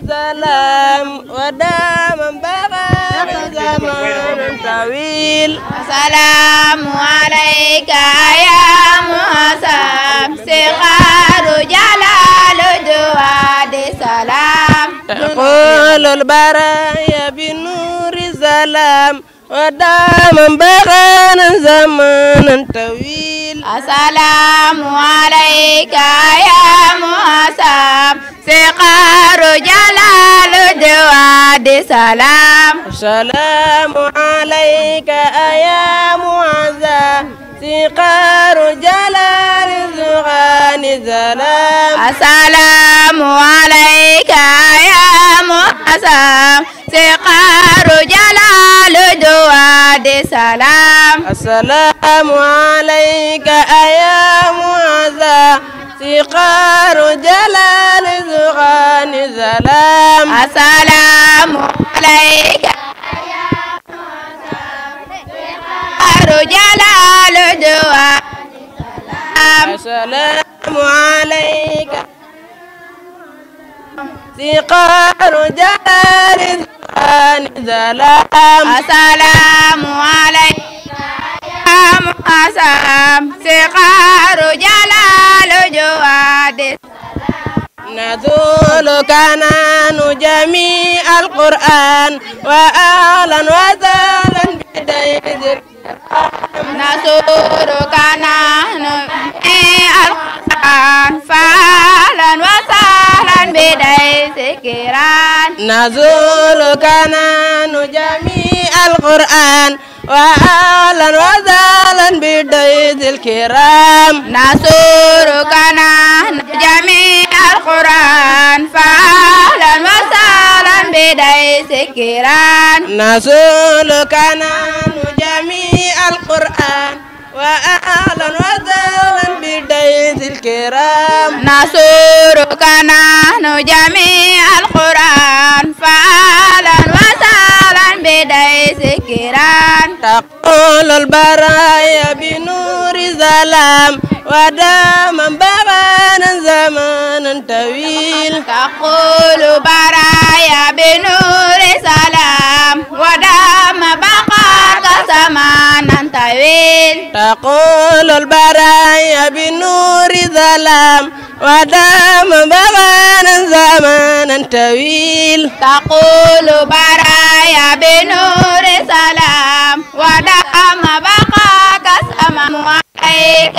السلام ودام بقى زمان طويل. السلام عليك يا معصم صغار جلال جواد سلام. تقول البرايا بنور السلام ودام بقى زمان طويل. السلام عليك يا معصم صغار جلال جواد سلام. السلام عليك يا معزة صغار جلال زغان سلام. السلام عليك يا معصم صغار جلال جواد سلام. السلام عليك يا معزة صغار جلال زغان سلام. السلام عليك جلال جواد سلام. السلام عليك صغار جلال زغان سلام. السلام عليك يا معصم صغار جلال جواد نزول كنان جميع القرآن وأهلا وسهلا بديد نزول كنان القرآن فأهلا وسهلا بديد كيران. نزول كنان جميع القرآن وأهلا وسهلا بديد الكرام. نزول كنان جميع القرآن فأهلا وسهلا بديد كيران. نزول كنان جميع القرآن وأهلا وسهلا بديد الكرام. نزول كنان جميع القرآن فأهلا وسهلا بديد كيران. تقول البرايا بنور سلام ودام بغانا زمانا طويل. تقول برايا بنور سلام ودام بقاك زمانا طويل. تقول البرايا بنور سلام ودام بغانا زمانا طويل. تقول برايا بنور سلام ودام بقاك زمانا عليك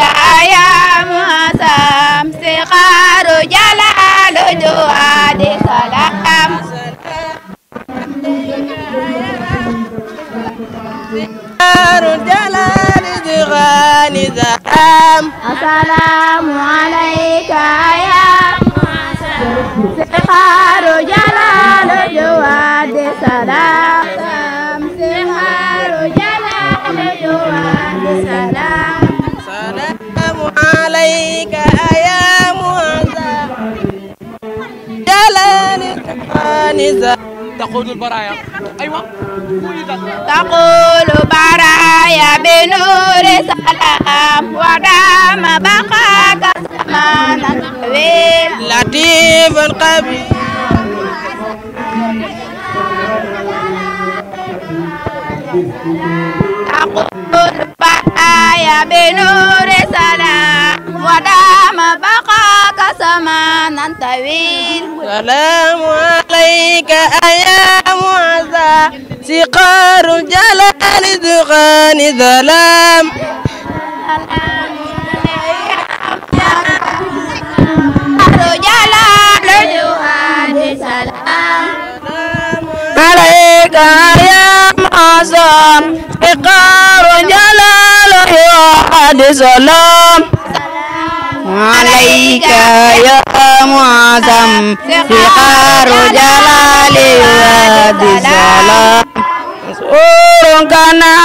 يا معصم صغار جلال جواد سلام. صغار جلال زغان سلام. السلام عليك يا معصم صغار جلال جواد سلام. صغار جلال جواد سلام. السلام عليك يا معزة جلال زغان سلام. تقول البرايا أيوة تقول برايا بنور سلام ودام بقاك زمانا طويل. لطيف القبيل تقول برايا بنور سلام ودام بقاك زمانا طويل. سلام عليك يا معزة صغار جلال زغان سلام. جلال جواد سلام. عليك يا معظم إقار جلال وعد سلام. عليك يا معظم إقار جلال وعد سلام. سوركنا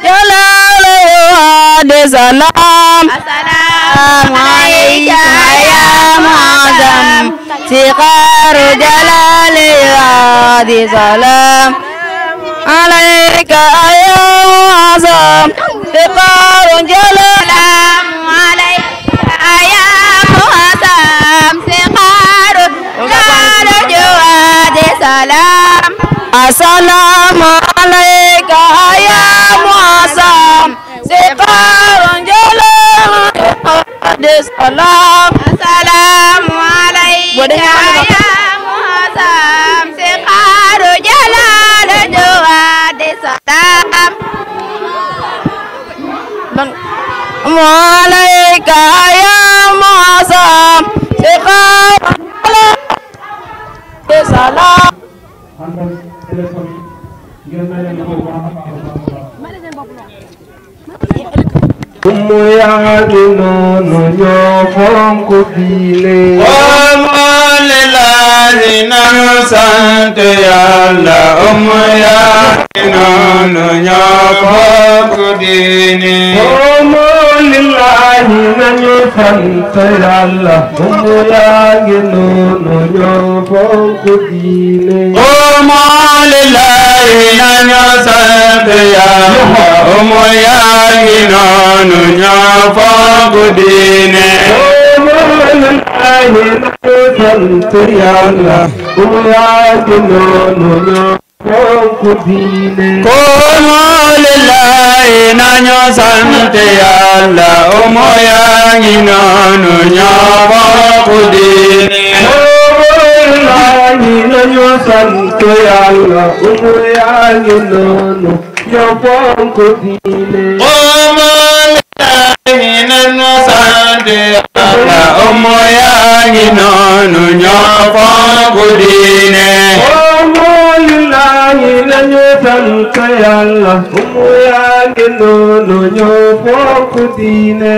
جلال وعد سلام. السلام عليك يا معظم صغار جلال وعد سلام. عليك يا معظم صغار جلال. عليك يا معظم السلام عليك يا معصم سقار جلال السلام السلام عليك يا معصم سقار جلال جواد السلام عليك يا معصم سقار جلال السلام yaa ngi noonu ñoo fonk diine lillahi nañu sant Yàlla yaa ngi noonu ñoo fonk diine lillahi nañu sant Yàlla yaa ngi noonu ñoo fonk diine lillahi nañu sant Yàlla yaa ngi noonu ñoo fonk diine lillahi nañu sant Yàlla yaa ngi noonu ñoo fonk diine lillahi nañu sant Yàlla yaa ngi noonu ñoo fonk diine nañu sant Yàlla yaa ngi noonu ñoo fonk diine nañu sant Yàlla yaa ngi noonu ñoo fonk diine lillahi nañu sant Yàlla yaa ngi noonu ñoo fonk diine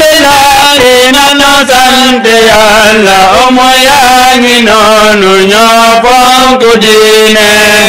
lillahi nañu sant Yàlla yaa ngi noonu ñoo fonk diine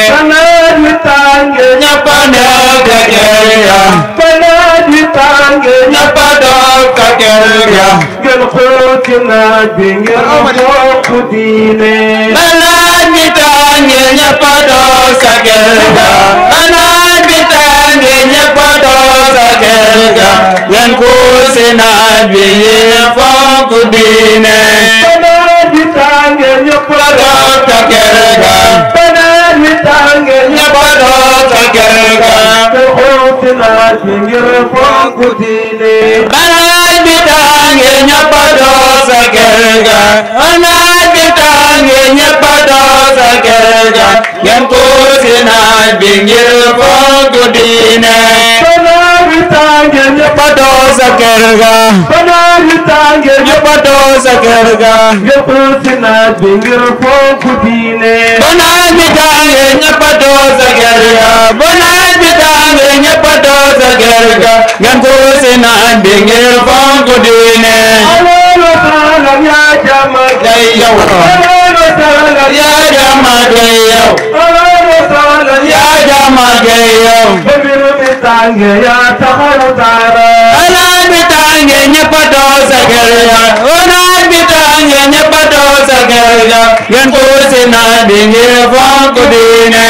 banaat wi tànge ñëpp a nekk kër ya banaat wi tànge ñëpp a toog kër ya ngeen xooti naaj bi ngeen fonk diine banaat bi tànge ñëpp a toog kër ya banaat bi tànge ñëpp a toog kër ya ngeen xuusi naaj bi yéen fonk diine banaat wi tànge ñëpp a toog kër ya banaat wi tànge ñëpp a toog kër ya ngeen xooti naaj bi ngeen fonk diine banaat bi tànge ñëpp a toog kër ya banaat bi tànge ñëpp a toog kër ya ngeen xuusi naaj bi ngir fonk diine banaat wi tànge ñëpp ñëpp a toog kër ya banaat wi tànge ñëpp a toog kër ya ngeen xooti naaj bi ngeen fonk diine banaat bi tànge ñëpp a toog kër ya banaat bi tànge ñëpp a toog kër ya ngeen xuusi naaj bi ngir fonk diine Alolo salam ya jama day yow Alolo salam yaa jama day yow Alolo salam ya yaa jama day yow Babiru mi tange ya taharu tara banaat bi tànge ñëpp a toog kër ya banaat bi tànge ñëpp a toog kër ya ngeen xuusi naaj bi ngir fonk diine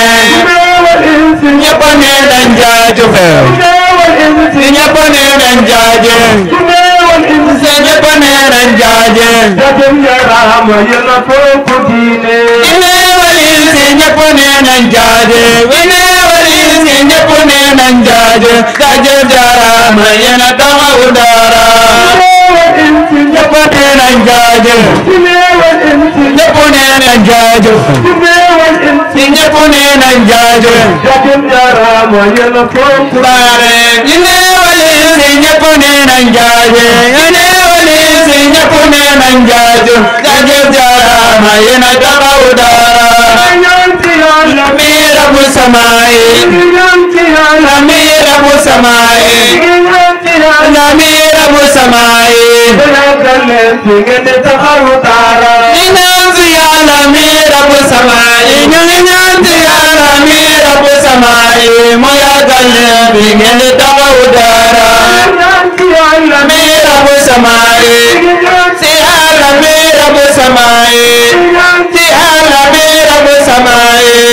Wal insi ñëpp a ne dañ jaaju xew wal insi ñëpp a ne dañ jaaje wal insi ñëpp a ne dañ jaaje Jatim ya rama yana fonku dine ine walin si ñëpp ne nañ jaaje ine walin si ñëpp ne nañ jaaje jaaje jaarama yéena taxawu dara Wal insi ñëpp ne nañ jaaje wal insi ñëpp ne nañ jaaje wal insi ñëpp ne nañ jaaje Jatim ya rama yana fonku baare ine walin si ñëpp ne nañ jaaje ine walin si ñëpp ne nañ jaaje jaaje jaarama yéena taxawu dara Yanti yalla mi rabu samaayi Yanti yalla mi rabu samaayi Yanti yalla mi rabu samaayi Yanti yàlla mi rabu samaayi ñu ngi ñaan ci yàlla mi rabu samaayi mu yàggal leen fi ngeen di taxawu dara mi rabu samaayi ci yàlla mi rabu samaayi ci yàlla mi rabu samaayi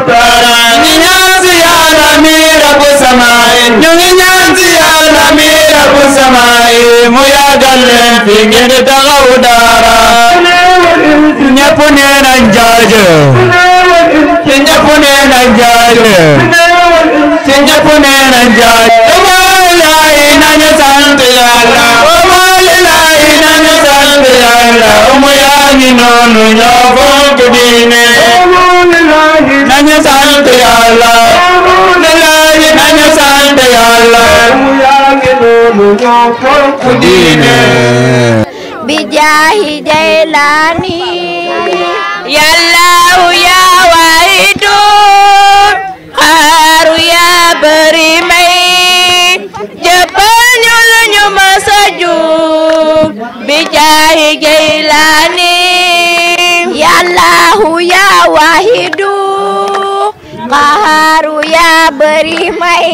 dara ñu ñaan ci yàlla mi rabu samaayi ñu ngi ñaan ci yàlla mi rabu samaayi mu yàggal leen fi ngeen di taxawu dara ñëpp nee nañ jaajëf ci ñëpp nee nañ jaajëf ci ñëpp nee nañ jaajëf Umalilahi nañu sant Yàlla Umalilahi nañu sant Yàlla umu yaa ngi noonu ñoo fonk diine nañu sant Yàlla Umalilahi nañu sant Yàlla umu yaa ngi noonu ñoo fonk diine bijaahi Jaylaani yàllaahu yaa waahidu xaaru yaa bari may jëppal ñu lu ñu masa jub bijaahi Jaylaani yàllaahu yaa waahidu xaaru yaa bari may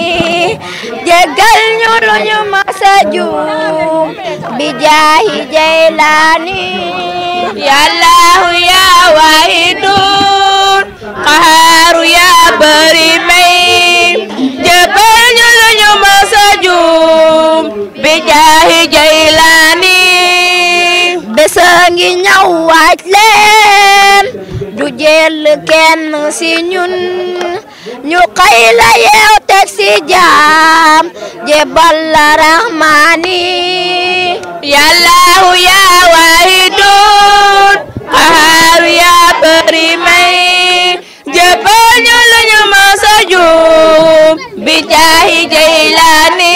jëggal ñu lu ñu masa jub bijaahi Jaylaani yàllaahu yaa waahidu xaaru yaa bari may jëppal ñu lu ñu masa jub bijaahi Jaylaani besa ngi ñaw waaj leen du jël kenn si ñun ñu xëy la yeew teg si jaam jébal la Rahmaani yàllaahu yaa waahidu xaaru yaa bari may jébal ñu lu ñu masa jub bijaahi Jaylaani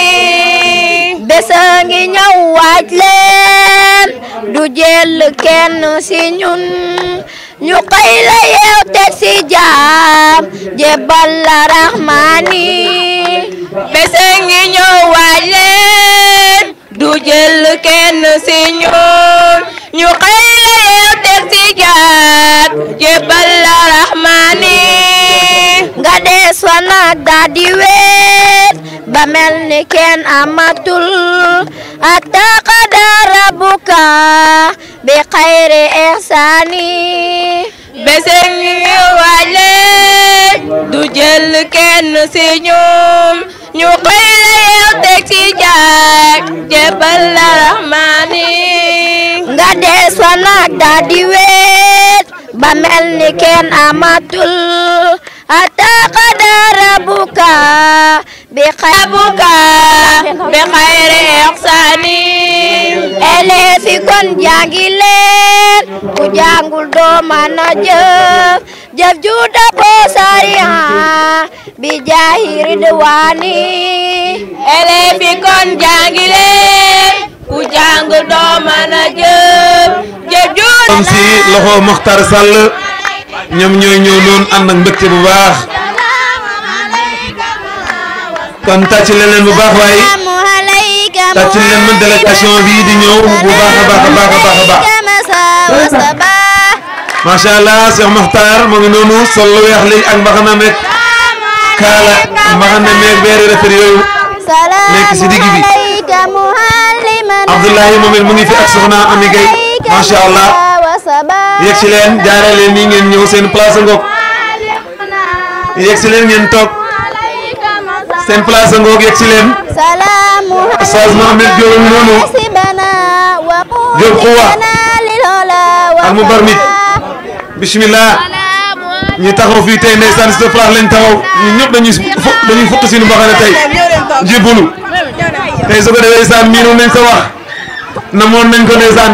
besa ngi ñëw waaj leen du jël kenn si ñun ñu xëy la yeew teg si jaam jébal la Rahmaani besa ngi ñëw waaj leen du jël kenn si ñun ñu xëy la yeew teg si jaam jébal la Rahmaani nga des fa nag daa di weet ba mel ni kenn amatul atta qadara buka bi xayri ihsaani bese ngi waaj leen du jël kenn si ñoom ñu xëy la yeew teg si jaag jébal la Rahmaani nga des fa nag daa di weet ba mel ni kenn amatul atta qadara buka bi xayri ihsaani élèves yi kon jàngi leen ku jàngul doo mën a jëf ju dëppoo sariya bi jaahi Ridwaani élèves yi kon jàngi leen ku jàngul doo mën a jëf ju am si loxo Mokhtar Sall ñoom ñooy ñëw noonu ànd ak mbégte bu baax kon tàcc leen bu baax waaye tàcc leen ma délégation bi di ñëw bu baax a baax a baax a baax a baax macha allah Cheikh Mokhtar mu ngi noonu sol lu weex li ak mbaxana meeg kaala mbaxana meeg beeri rafet yooyu nekk si digg bi Abdoulahi moom it mu ngi fi ak soxna Ami Gueye macha allah yegg si leen jaaree leen nii ngeen ñëw seen place ngoog yegg si leen ngeen toog seen place ngoog yegg si leen Oustaz Mohamed Diop noonu Diop Xuwa ak mu barmit bismillah ñu taxaw fii tey ndeysaan si place lañ taxaw ñun ñëpp dañuy fukk suñu mbaxane tey jébbalu tey su ko defee ndeysaan miinu nañ sa wax namoon nañ ko ndeysaan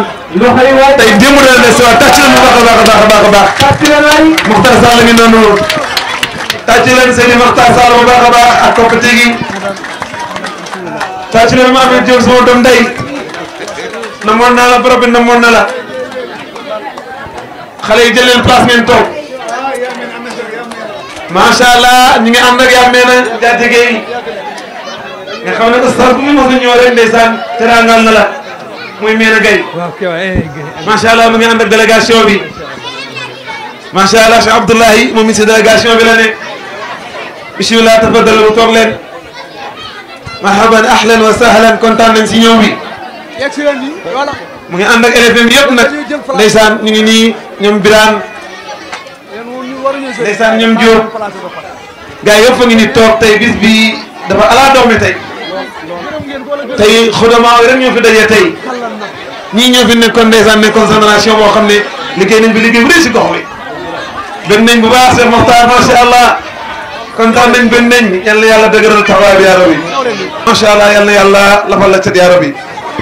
tey démb dana des waa tàcc leen bu baax a baax a baax a baax Mokhtar Sall ngi noonu tàcc leen seen i Mokhtar Sall bu baax a baax ak coppite gi tàcc leen ma amee Diop sama doom ndey namoon naa la borom bi namoon na la xale yi jël leen place ngeen toog macha allah ñu ngi ànd ak yaa mel ne jaajëge yi nga xam ne ustaz bu mu mos a ñëw rek ndeysaan teraangal na la muy Meena Gueye macha allah mu ngi ànd ak délégation bi macha allah Cheikh Abdoulahi moom it si délégation bi la ne bisimilah tafadal bu toog leen marhaban ahlan wa sahlan kontaan nañ si ñëw bi mu ngi ànd ak élèves yi yëpp nag ndeysaan ñu ngi nii ñoom Birane ndeysaan ñoom Diop gars yëpp a ngi ni toog tey bis bi dafa ala doome tey xudama rek ñoo fi dajee tey ñii ñoo fi nekkoon ndeysaan nekkoon génération boo xam ne liggéey nañ bi liggéey bu rëy si gox bi gën nañ bu baax Cheikh Mokhtar macha allah kontaan nañ gën nañ yal na yàlla dëgëral taxawaay bi yaa rabbi macha allah yal na yàlla lafal la cat yaa rabbi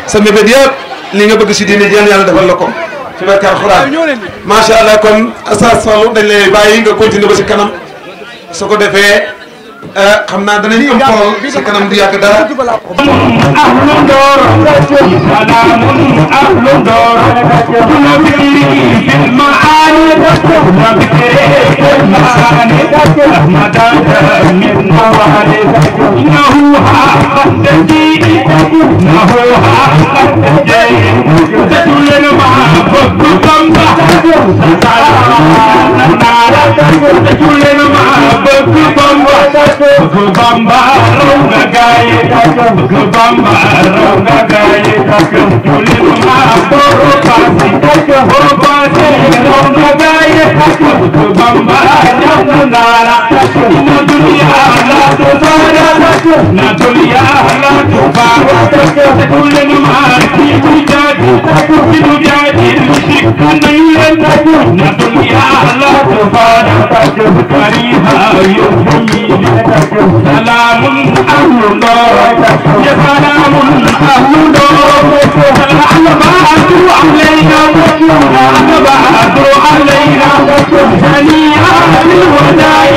sa mébét yëpp li nga bëgg si diine ji yal na yàlla defal la ko ci barke alxuraan macha allah kon Oustaz Fallou dañ lay bàyyi nga continuer ba si kanam su ko defee xam naa danañ am xool si kanam du yàgg dara. Bamba ronga gaye Bamba ronga gaye tuli ma boro pasi ronga gaye Bamba nara na dunia la to fara na dunia la to fara tuli ma ti jadi shikana na dunia la to fara kariha yo سلام أهل النار يا سلام أهل النار سلام بهدر علينا بهدر علينا ثانية للوداع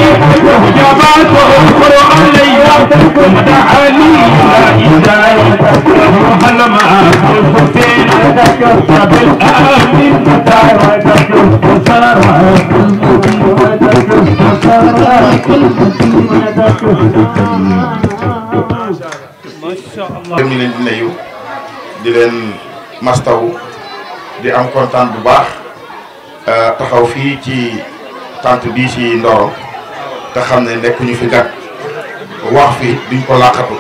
وجبات أخر علينا مدعاني لا إله هل ما الحسين بالآمن dem ñu leen di nuyu di leen mastaw di am kontaan bu baax taxaw fii ci tante bii ci Ndorong te xam ne nekk ñu fi gàtt wax fi duñ ko làqatu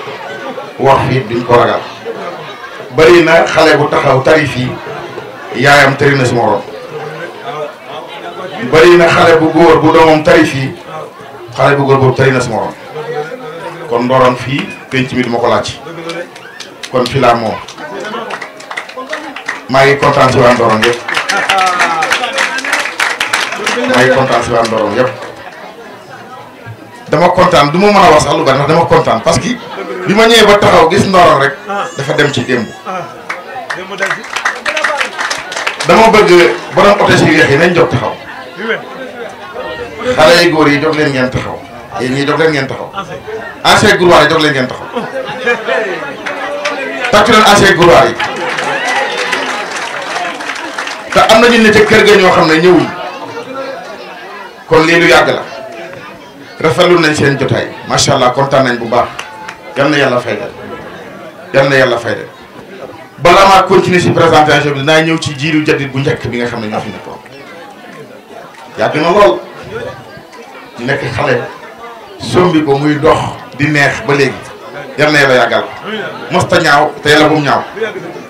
wax fi duñ ko ragal bari na xale bu taxaw tari fii yaayam tari na si morom bari na xale bu góor bu doomam tari fii xale bu góor boobu tari na si morom kon Ndorong fii penc mi duma ko laaj kon fii laa moom maa ngi kontaan si waa Ndorong yëpp maa ngi kontaan si waa Ndorong yëpp dama kontaan du ma mën a wax sax lu bari ndax dama kontaan parce que bi ma ñëwee ba taxaw gis Ndorong rek dafa dem ci démb dama bëgg borom oto si weex yi nañ jóg taxaw xale yi góor yi jóg leen ngeen taxaw yéen ñii jóg leen ngeen taxaw ancien gouroir yi jóg leen ngeen taxaw tàccu leen ancien gouroir yi te am na ñu ne ca kër ga ñoo xam ne ñëwuñ kon lii lu yàgg la rafetlu nañ seen jotaay macha allah kontaan nañ bu baax yal na yàlla fayda yal na yàlla fayda balaa maa continuer si présentation bi dinaa ñëw ci jiiru jadit bu njëkk bi nga xam ne ñoo fi nekkoon yàgg na lool ñu nekk xale sombi ko muy dox di neex ba léegi yal na yàlla yàggal mosta ñaaw te yàlla bu mu ñaaw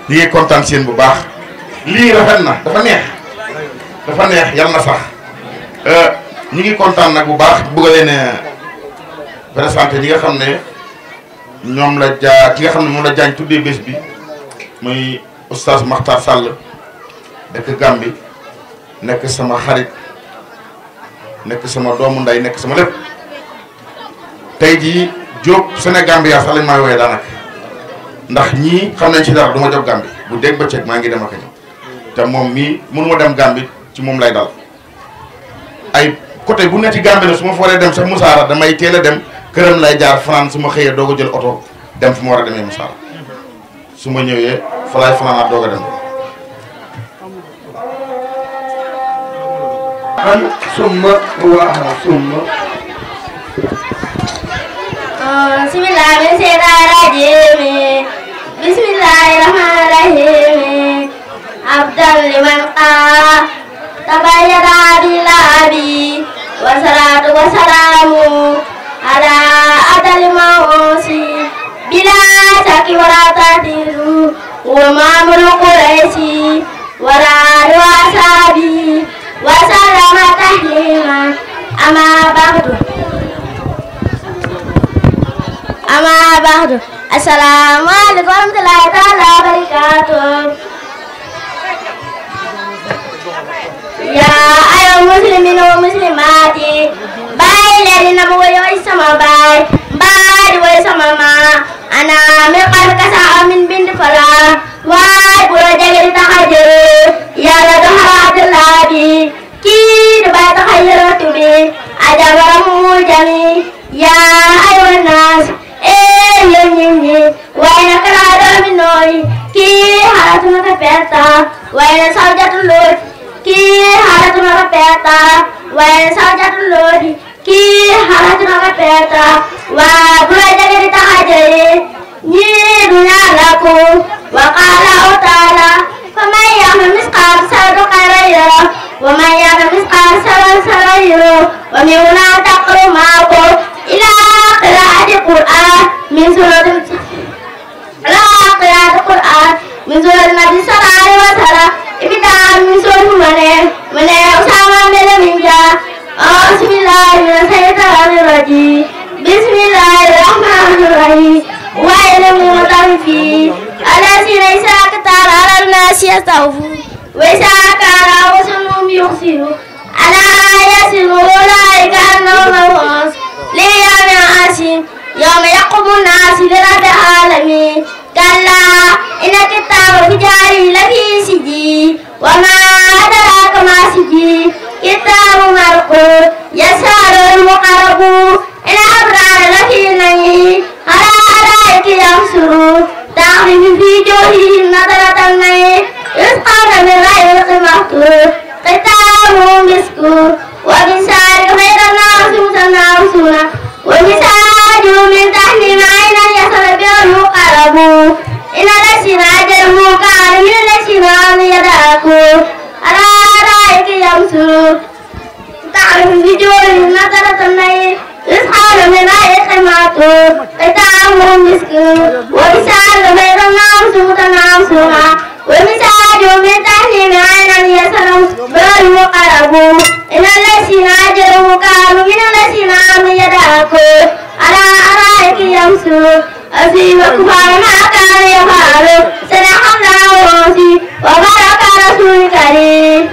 ñu ngi kontaan seen bu baax lii rafet na dafa neex yal na sax ñu ngi kontaan nag bu baax bëgg leen présenté ñi nga xam ne ñoom la ki nga xam ne moom la jaañ tuddee bés bi muy Oustaz Makhtar Sall dëkk Gambie nekk sama xarit nekk sama doomu nday nekk sama lépp tey jii Diop Sénégambia sax lañ may woowee daanaka ndax ñii xam nañ ci dara du ma jóg Gambie bu dégg bëccëg maa ngi dem ak a ñëw te moom mii mënu ma dem Gambie ci moom lay dal ay côté bu ne ci Gambie la su ma fa waree dem sax Musaara damay teel a dem këram lay jaar fanaan su ma xëyee doog a jël oto dem fu ma war a demee Musaara su ma ñëwee fa laay fanaanaat doog a dem. summa wa summa bismillah min seytaani rajiim bismillahir rahmanir rahiim abdal liman qaa tabayyada billahi wa salatu wa salamu ala adal mawsi bila shakki wa la tadiru wa ma'mur quraishi wa ra'al wa sabi wa sallama taslima amma ba'du assalamu alaikum wa rahmatullahi ta'ala wa barakatuh sama baay baay di way sama ma ana mi xal kasa amin bind fala waay bu la jege di tax a jëre yàlla do xalaat laa bi kii di bay tax a yëratu bi ajabara mu jami yaa ayoon naas yéen ñi waaye nag laa doomi nooy kii xaalatuma ko perta waaye nag saw jatu loot kii xaalatuma ko perta waaye nag saw jatu loot kii xaalatuma ko perta waa bu la jege di tax a jëre ñii du ñaan la ko wa qaala taala fa man ya'mal misqaala zarratin khayran yarah wa man ya'mal misqaala zarratin sharran yarah wa min huna taqru ma'ahu ila qira'ati Qur'an min surati min surati Nabi sallallahu alaihi wasallam ibtidaa'an min surati Maryam Usaama bin Minja bismillahi minash shaytaanir rajiim bismillahir rahmanir rahiim وَإِلَّا مُطَرِّفِينَ الَّذِينَ إِذَا كَتَبَ عَلَى النَّاسِ يَسْتَوْفُونَ وَإِذَا كَانَ وَزْنُهُمْ يُخْسِرُونَ أَلَا يَحْسَبُ أُولَئِكَ أَنَّهُم مَّبْعُوثُونَ لِيَوْمٍ عَظِيمٍ يَوْمَ يَقُومُ النَّاسُ لِرَبِّ الْعَالَمِينَ كَلَّا إِنَّ الْكِتَابَ الْفُجَّارِ لَفِي سِجِّينٍ وَمَا أَدْرَاكَ مَا سِجِّينٌ كِتَابٌ مَّرْقُومٌ يَشْهَدُهُ الْمُقَرَّبُونَ إِنَّ الْأَبْرَارَ لَفِي نَعِيمٍ ينصرون تعرف في وجوههم نضرة النعيم يسقون من رحيق مختوم ختامه مسك ومسك غير ناصوصون ومساج من تحت عينا يشرب به المقربون إن الذين أجرموا كانوا من الذين يدركون على رأيك ينصرون تعرف في وجوههم نضرة النعيم يسقون من رحيق مختوم ختامه مسك ومساج غير ناصوصون ومساج من تحت عينا يشرب به المقربون إن الذين أجرموا كانوا من الذين يدركون على أرائك ينصرون أصيب كفار ما كان يفعل صدق الله العظيم وبارك رسول كريم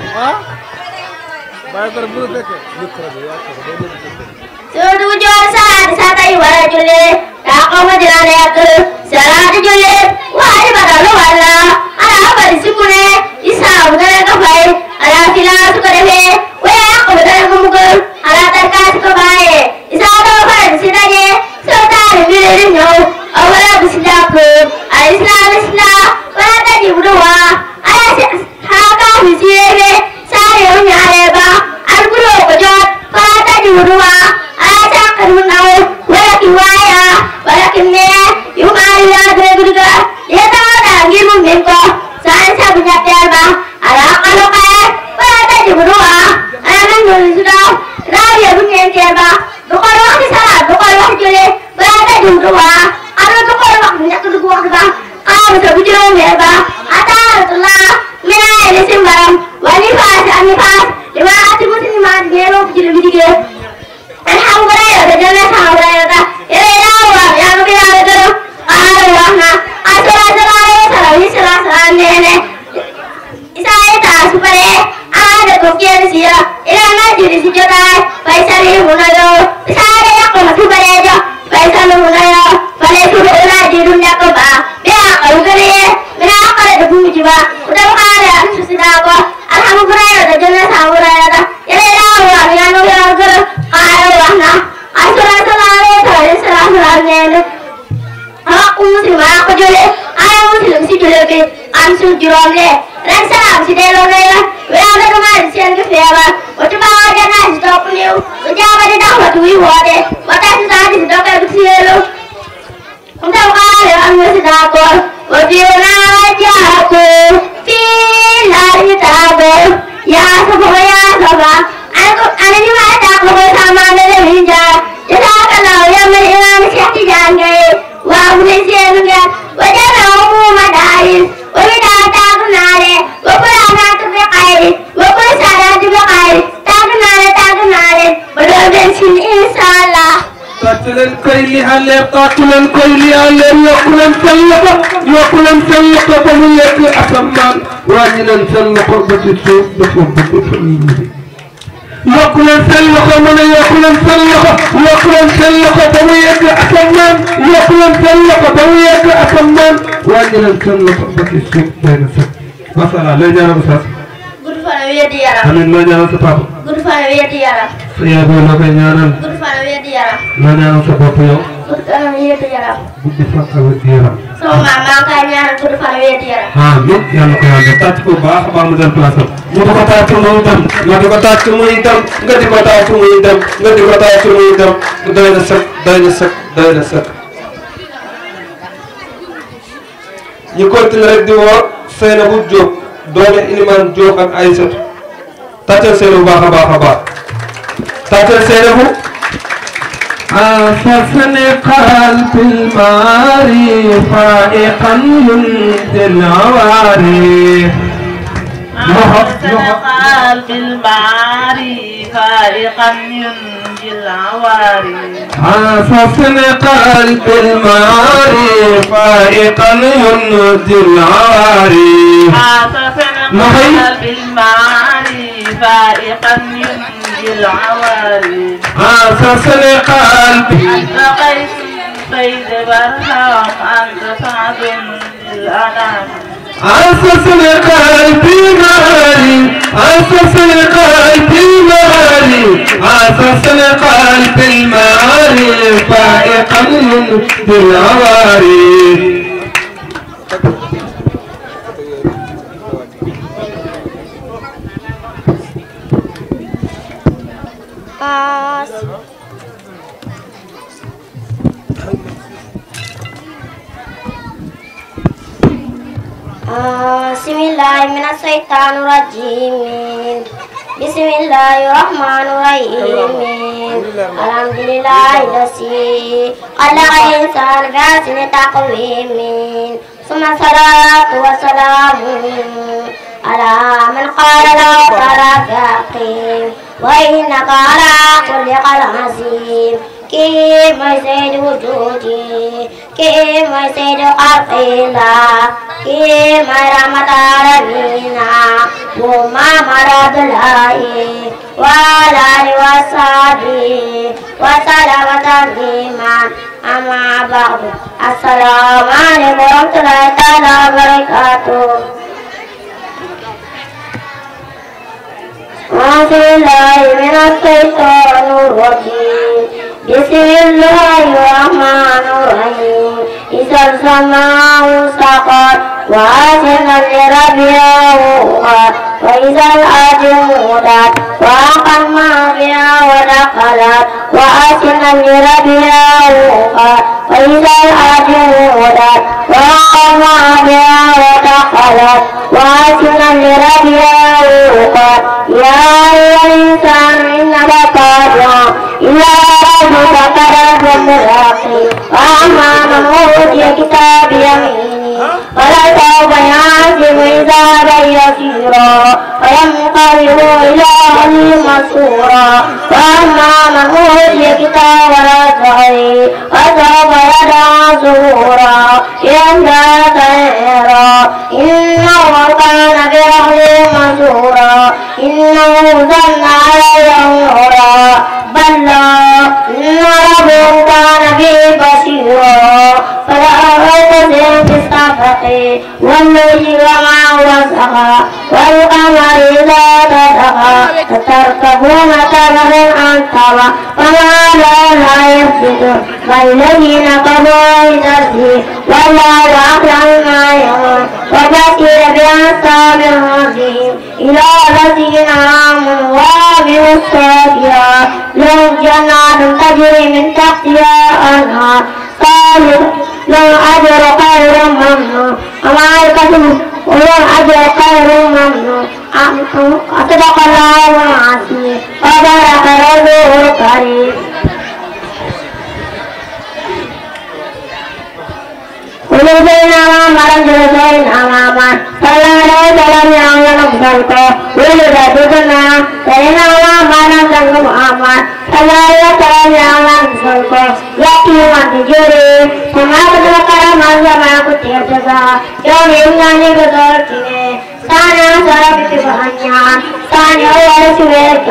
Sudu jol saat satai wala jule tak kau menjelani aku salat jule wahai badalu wala ala bari sukune isa udara kabai ala fila sukune wah aku udara kumukul ala terkas kabai isa ada bari sidanye sultan bilir nyau awala bislaku Islam wala tadi berdua ala haka bisiye saya nyareba alburu kejot wala tadi berdua ولكن وايا ولكن يقال لا تقولك يتعالى جيم منكم سانسا بجاتيربا على قلوك ولا تجبروها أنا من نرسلهم لا يبني تيربا دخل وقت سلا دخل وقت جلي ولا تجبروها أنا دخل وقت نجد وقتها قام تبجرون تيربا أتعالى الله من أهل سمبرم ونفاس النفاس لما أتمنى ما تجيروا بجل بجيجي Alhamdulillah ada jalan alhamdulillah ya Allah yang kita ada Allah nah asal salane saya tak supaya ada kokian sia ilana jadi si jotai paisari munayo saya yang mau aja paisari munayo pada suruh ulah di dunia keba dia kalau kere mina kalau ada bumi jiwa udah ada sudah apa alhamdulillah ada jalan alhamdulillah ya Allah yang kita Allahna asal-asalane aku muslim aku jule aku muslim si jule ke ansu jurole ran salam si delone la wala ko man si an ke feba otu ba waja na si top niu ujaba de dawa tu wi wode wata si sa di doka bi sielo unda ka le an si da ko wadiona jaku fi la itabe ya saba aku ani ma ta ko sama mere hinja jazakallahu ya man imam syekh jange wa munisiya wajana umma daris wa bidata kunare wa qur'ana bi khairi wa qul salatu bi khairi tagunare badal sin inshallah tatulen koy li halle tatulen koy li halle yokulen tallako ba mu yek asamman wañilen tallako ba ci suuf dafa bëgg fa yokk leen seen loxo mën a yokk leen seen loxo ba mu yegg asamaan yokk leen seen loxo ba mu yegg asamaan wàññi leen seen loxo ba ci suuf doy na sëkk macha allah looy ñaanal sa gudd fan wér yaram amiin looy ñaanal sa papa gudd fan wér yaram sa yaay booy loo koy ñaanal gudd fan wér yaram loo ñaanal sa bopp yow gudd fan wér yaram gudd fan ak wér yaram sama maam maa ngi koy ñaanal gudd fan wér yaram amiin yàlla ko yàlla tàcc ko baax a baax mu jël place am ñu di ko tàcc muy dem nga di ko tàcc muy dem nga di ko tàcc muy dem nga di ko tàcc muy dem doy na sëkk doy na sëkk doy na sëkk ñu continue rek di woo Seynabou Diop doomi Iliman Diop ak Aïssatou tàccal Seynabou baax a baax a baax tàccal Seynabou أنفسني قلب الماري فائقا ينزل العواري قلب المعاري فائقا ينجي العواري أنفسني قلب الماري فائقا ينزل العواري قلب المعاري فائقا ينجي العواري أنفسني قلبي أنت قيس سيد برهام أنت سعد للأنام أنفسني قلبي مالي أنفسني قلبي مالي أنفسني قلبي المالي فائقا بالعواري بسم الله من الشيطان الرجيم بسم الله الرحمن الرحيم الحمد لله الذي خلق الإنسان بأحسن تقويم ثم الصلاة والسلام على من قال له ترى وإنك على كل خلق عظيم كيف يسيد وجودي كيف يسيد قلبنا كيف رحمة ربنا وما مرض الله وعلى آله وصحبه وسلم تسليما أما بعد السلام عليكم ورحمة الله تعالى وبركاته أعوذ بالله من الشيطان الرجيم بسم الله الرحمن الرحيم إذا السماء انشقت وأذنت لربها وقعت وإذا الأرض مدت وألقت ما فيها ودخلت وأذنت لربها وقعت وإذا الأرض مدت وألقت ما فيها ودخلت وأذنت لربها وقعت يا أيها الإنسان إنك كادح إلى ربك كدحا ملاقيه وأما من أوتي كتاب يمينه فلسوف يحاسب حسابا يسيرا وينقلب إلى أهله مسرورا وأما من أوتي كتاب وراءه فسوف يدعى ثبورا يندى سعيرا إنه كان بأهله مسرورا إنه ظن عليه نورا بلى إن ربه كان به بصيرا فلأخذ بالصفق والليل وما وسخ والقمر إذا تسخ فتركبون طبقا عن طبق فما لا يفسد بل الذين كفروا بنفسه والله أعلم ما يقول وبشر بأصحاب الرجيم إلى الذين آمنوا وعملوا الصالحات لهم جنات تجري من تحتها الأنهار لهم أجر خير ممنون وما يكتبون ولهم أجر خير ممنون صدق الله العظيم وبارك رسوله الكريم ولدينا مرض لدينا ماما فلا لم يعلم نفسك ولدتنا لدينا مرض لكم أما فلا يعلم نفسك يقيما تجري فما تذكر من زمان كنت يرتزا يوم إنني بذلك سانا سربت بحنيان ساني أول سويرك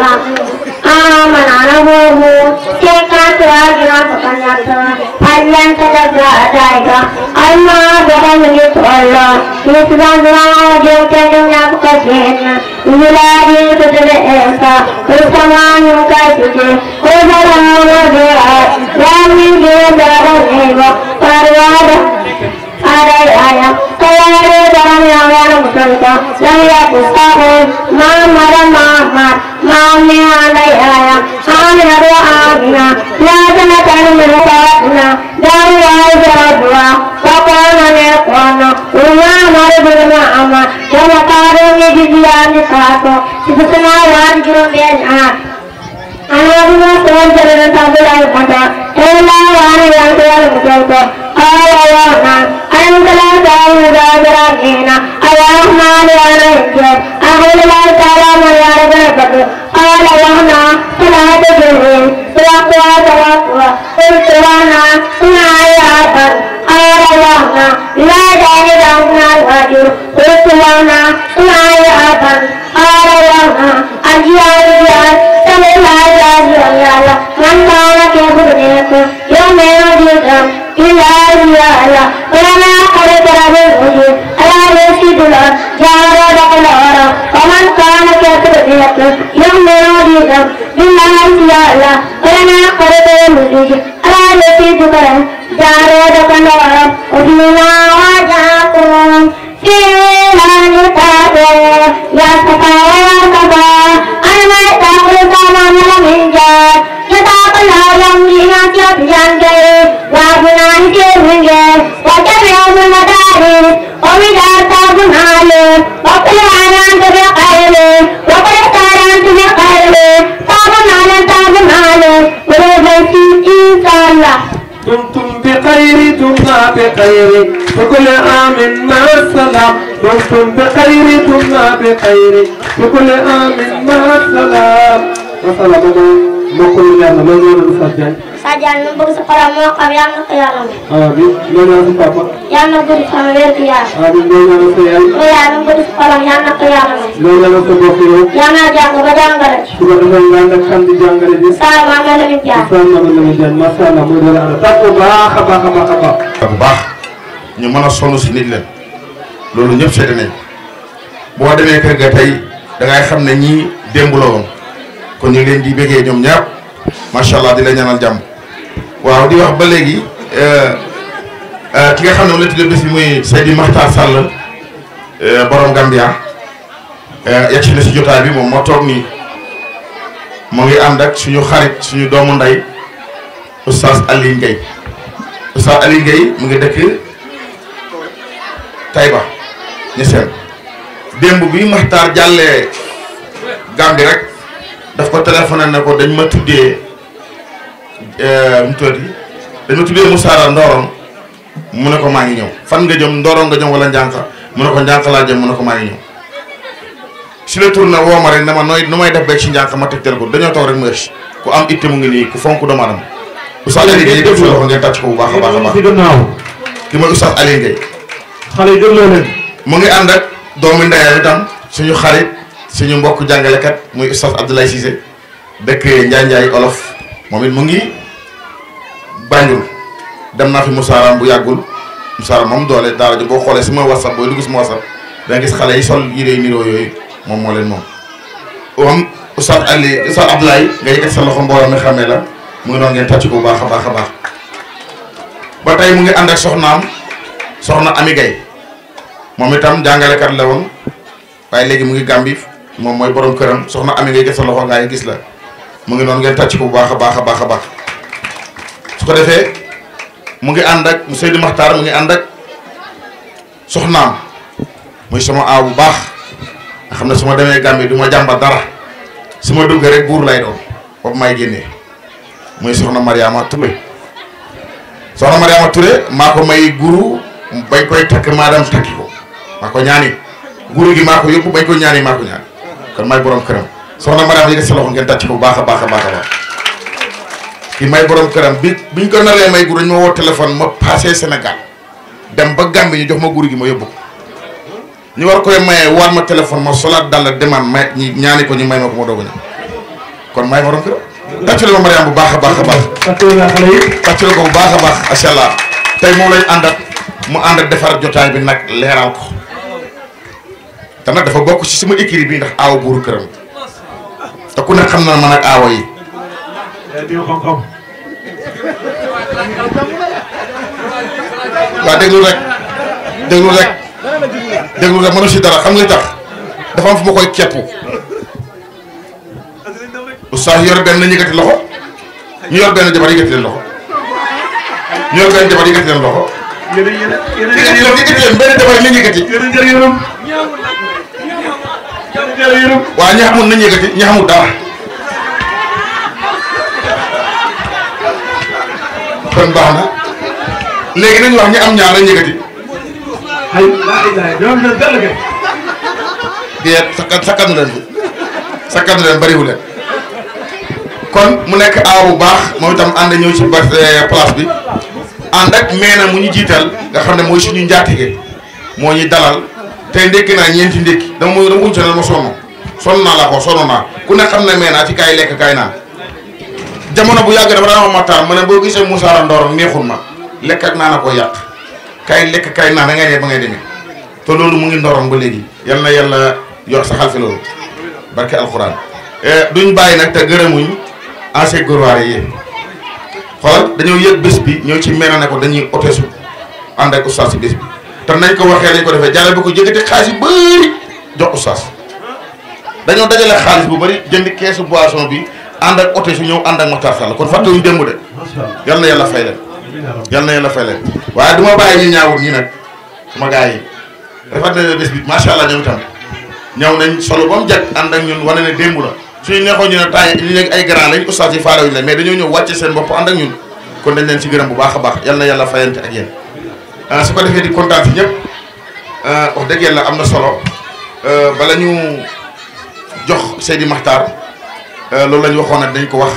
فكل عام مع السلام دمتم بخير دمنا بخير فكل عام مع السلام وسلام بكل يوم ما نور سجان سجان نبغى سفر ما قبيان قيامه آمين لنا سبحانه يا نبغى سفر قيامه آمين لنا سيان يا نبغى سفر يا قيامه لنا سبحانه يا نجاك بجانغر سبحانه لنا كان بجانغر سلام على المجان سلام على المجان ما سلام على تقوا باخ باخ باخ باخ ñu mën a sonn si nit leen loolu ñëpp seede nañ boo demee kër ga tey da ngay xam ne ñii démb la woon kon ñu ngi leen di bëggee ñoom ñëpp macha allah di la ñaanal jàmm waaw di wax ba léegi ki nga xam ne moom la tuddee bés bi muy Seydi Makhtar Sall borom Gambia yegg si na si jotaay bi moom moo toog nii moo ngi ànd ak suñu xarit suñu doomu ndey Oustaz Aliou Gueye Oustaz Aliou Gueye mu ngi dëkk Taïba ñu seen démb bi Makhtar jàllee Gambie rek daf ko téléphoné ne ko dañ ma tuddee mu tuddati dañ ma tuddee Moussara Ndorong mu ne ko maa ngi ñëw fan nga jëm Ndorong nga jëm wala Njànka mu ne ko Njànka laa jëm mu ne ko maa ngi ñëw si la tourné woo ma rek ne ma nooy nu may def beeg si Njànka ma tegtal ko dañoo toog rek mu ëch ku am itte mu ngi nii ku fonk doomu aadama Oustaz Aliou Gueye def sa loxo ngeen tàcc ko bu baax a baax a baax ki mooy Oustaz Aliou Gueye xale yi dégloo leen mu ngi ànd ak doomu ndeyam itam suñu xarit suñu mbokk jàngalekat muy Oustaz Abdoulaye Cissé dëkk Njaay Olof moom it mu ngi Banjul dem naa fi Moussara bu yàggul Moussara moom doole daara ji boo xoolee sama WhatsApp booy dugg sama WhatsApp da nga gis xale yi sol yére niroo yooyu moom moo leen moom. moom Oustaz Abdoulaye nga yëkkat sa loxo mbooloo mi xamee la mu ngi noonu ngeen tàcc ko bu baax a baax a baax ba tey mu ngi ànd ak soxnaam soxna Ami Gaye moom itam jàngalekat la woon waaye léegi mu ngi Gambie moom mooy borom këram soxna Ami Gaye gis sa loxo gaa yi gis la mu ngi noonu ngeen tàcc ko bu baax a baax a baax a baax su ko defee mu ngi ànd ak Seydou Makhtar mu ngi ànd ak soxnaam muy sama aaw bu baax nga xam ne su ma demee Gambie du ma jàmbat dara su ma duggee rek buur lay doon boobu may génnee muy soxna Mariama Touré soxna Mariama Touré maa ko may guru bañ koy takk maa dem takki ko maa ko ñaani guru gi maa ko yóbbu bañ ko ñaani maa ko ñaani kon may borom këram soxna Mariama yi sa loxo ngeen tàcc ko bu baax a baax a baax a baax ki may borom këram biñ ko naree may guru ñu ma woo téléphone ma passé Sénégal dem ba Gambie ñu jox ma guru gi ma yóbbu ko ñu war koy maye war ma téléphone ma solaat dal la demande may ñi ñaani ko ñu may ma ko ma doog a ñëw kon may borom kër tàccule ma Mariam bu baax a baax a baax tàccule ko bu baax a baax macha allah tey moom lañ àndat mu àndat defar jotaay bi nag leeral ko te nag dafa bokk ci sama écurie bi ndax aaw buuru këram te ku ne xam na man ak aawa yi waaw déglu rek mënu si dara xam nga tax dafa am fu ma koy kepp oustaz yor benn yëkkati loxo ñu yor benn jabar yëkkati leen loxo ñu yor benn jabar yëkkati leen loxo yëkkati leen benn jabar nañ yëkkati waaw ñi xamul nañ yëkkati ñi xamul dara kon baax na léegi nañ wax ñi am ñaar nañ yëkkati déet sakkanu leen bariwu leen kon mu nekk aaw bu baax moom itam ànd ñëw ci place bi ànd ak meena mu ñu jiital nga xam ne mooy suñu njaatige moo ñuy dalal tey ndékki naa ñeenti ndékki dama uñ sonal ma sonn naa la ko sonn naa ku ne xam ne meena ci kaay lekk kaay naan jamono bu yàgg dafa daan wax Matar ma ne boo gisee Moussa Ndorong neexul ma lekk ak naan a ko yàq kaay lekk kaay naan da ngay ne ba ngay demee te loolu mu ngi Ndorong ba léegi yal na yàlla yor sa xal fi loolu barke alxuraan duñ bàyyi nag te gërëmuñ ancien góorwaare yi xoolal dañoo yëg bés bi ñëw ci meena ne ko dañuy otesu ànd ak oustaz si bés bi te nañ ko waxee lañ ko defee jàlle bi ko jëkkati xaalis yu bëri jox oustaz dañoo dajale xaalis bu bëri jënd keesu boisson bi ànd ak otesu ñëw ànd ak Matar Sall kon fàttewuñ démb de yal na yàlla fay leen yal na yàlla fay leen waaye du ma bàyyi ñu ñaawul ñi nag sama gars yi rafet na bés bi macha allah ñoom itam ñëw nañ solo ba mu jag ànd ak ñun wane ne démb la suñu neexoon ñu ne temps yi nekk ay grand lañ oustaz yi faalewuñ la mais dañoo ñëw wàcce seen bopp ànd ak ñun kon dañ leen ci gërëm bu baax a baax yal na yàlla fayante ak yéen su ko defee di kontaan si ñëpp wax dëgg yàlla am na solo bala ñu jox Seydi Makhtar loolu la ñu waxoon nag dañ ko wax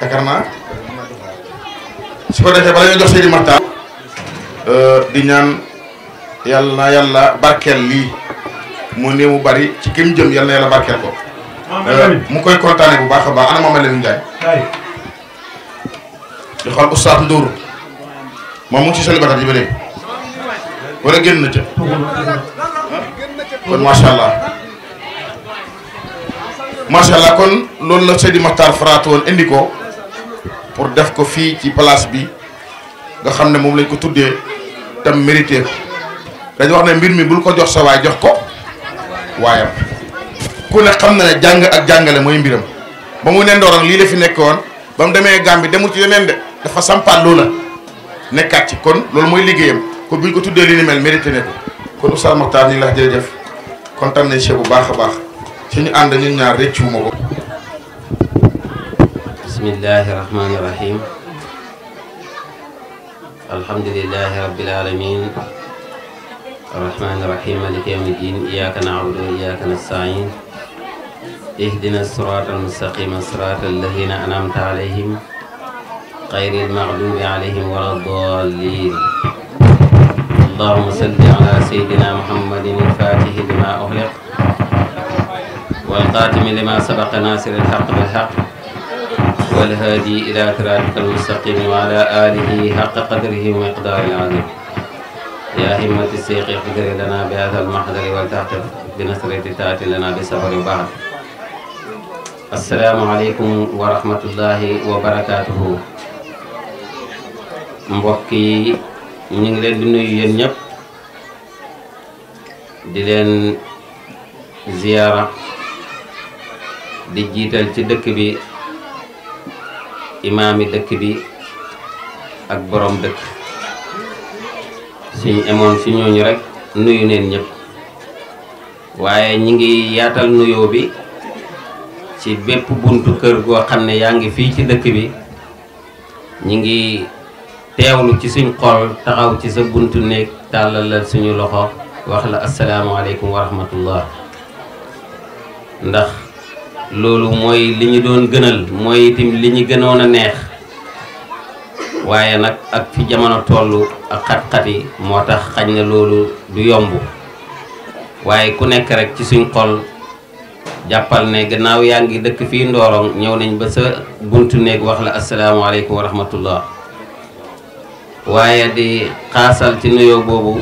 yaakaar naa su ko defee bala ñu jox Seydi Makhtar di ñaan yàlla na yàlla barkeel lii mu ne mu bari ci kim jëm yàlla na yàlla barkeel ko mu koy kontaane bu baax a baax ana Mame Lamine Ndiaye di xool Oustaz Ndour moom mu ngi ci célibataire yi ba léegi wala génn na ca kon macha allah kon loolu la Seydi Makhtar faraatu woon indi ko pour def ko fii ci place bi nga xam ne moom lañ ko tuddee tam mérité ko dañu wax ne mbir mi bul ko jox sa waay jox ko waayam ku ne xam na ne jàng ak jàngale mooy mbiram ba mu ne Ndorong lii la fi nekkoon ba mu demee Gambie demul ci yeneen de dafa sampaat loola nekkaat ci kon loolu mooy liggéeyam kon buñ ko tuddee li ni mel mérité ne ko kon Oustaz Makhtar ñu ngi la jërëjëf kontaan nañ ci bu baax a baax ci ñu ànd ñun ñaar rëccuwuma ko. bismillahi rahmani rahim alhamdulillahi rabbil alamin arrahmani rahim maliki yawmi din iyyaka na'budu wa iyyaka nasta'in ihdina sirata almustaqima sirata alladhina an'amta alayhim غير المغضوب عليهم ولا الضالين اللهم صل على سيدنا محمد الفاتح لما أغلق والقاتم لما سبق ناصر الحق بالحق والهادي إلى صراطك المستقيم وعلى آله حق قدره ومقداره العظيم يا همة الشيخ اقدر لنا بهذا المحضر ولتعطف بنصرة تأتي لنا بسفر بعد السلام عليكم ورحمة الله وبركاته mbokk yi ñu ngi leen di nuyu yéen ñëpp di leen ziyaara di jiital ci dëkk bi imaami dëkk bi ak borom dëkk suñu emoon ci ñooñu rek nuyu neen ñëpp waaye ñi ngi yaatal nuyoo bi ci bépp buntu kër goo xam ne yaa ngi fii ci dëkk bi ñi ngi teewlu ci suñ xol taxaw ci sa buntu néeg tàllalal suñu loxo wax la asalaamaaleykum wa rahmatullah ndax loolu mooy li ñu doon gënal mooy itam li ñu gënoon a neex waaye nag ak fi jamono toll ak xat-xat yi moo tax xañ na loolu du yomb waaye ku nekk rek ci suñ xol jàppal ne gannaaw yaa ngi dëkk fii Ndorong ñëw nañ ba sa buntu néeg wax la asalaamaaleykum wa rahmatullah waaye di xaasal ci nuyoo boobu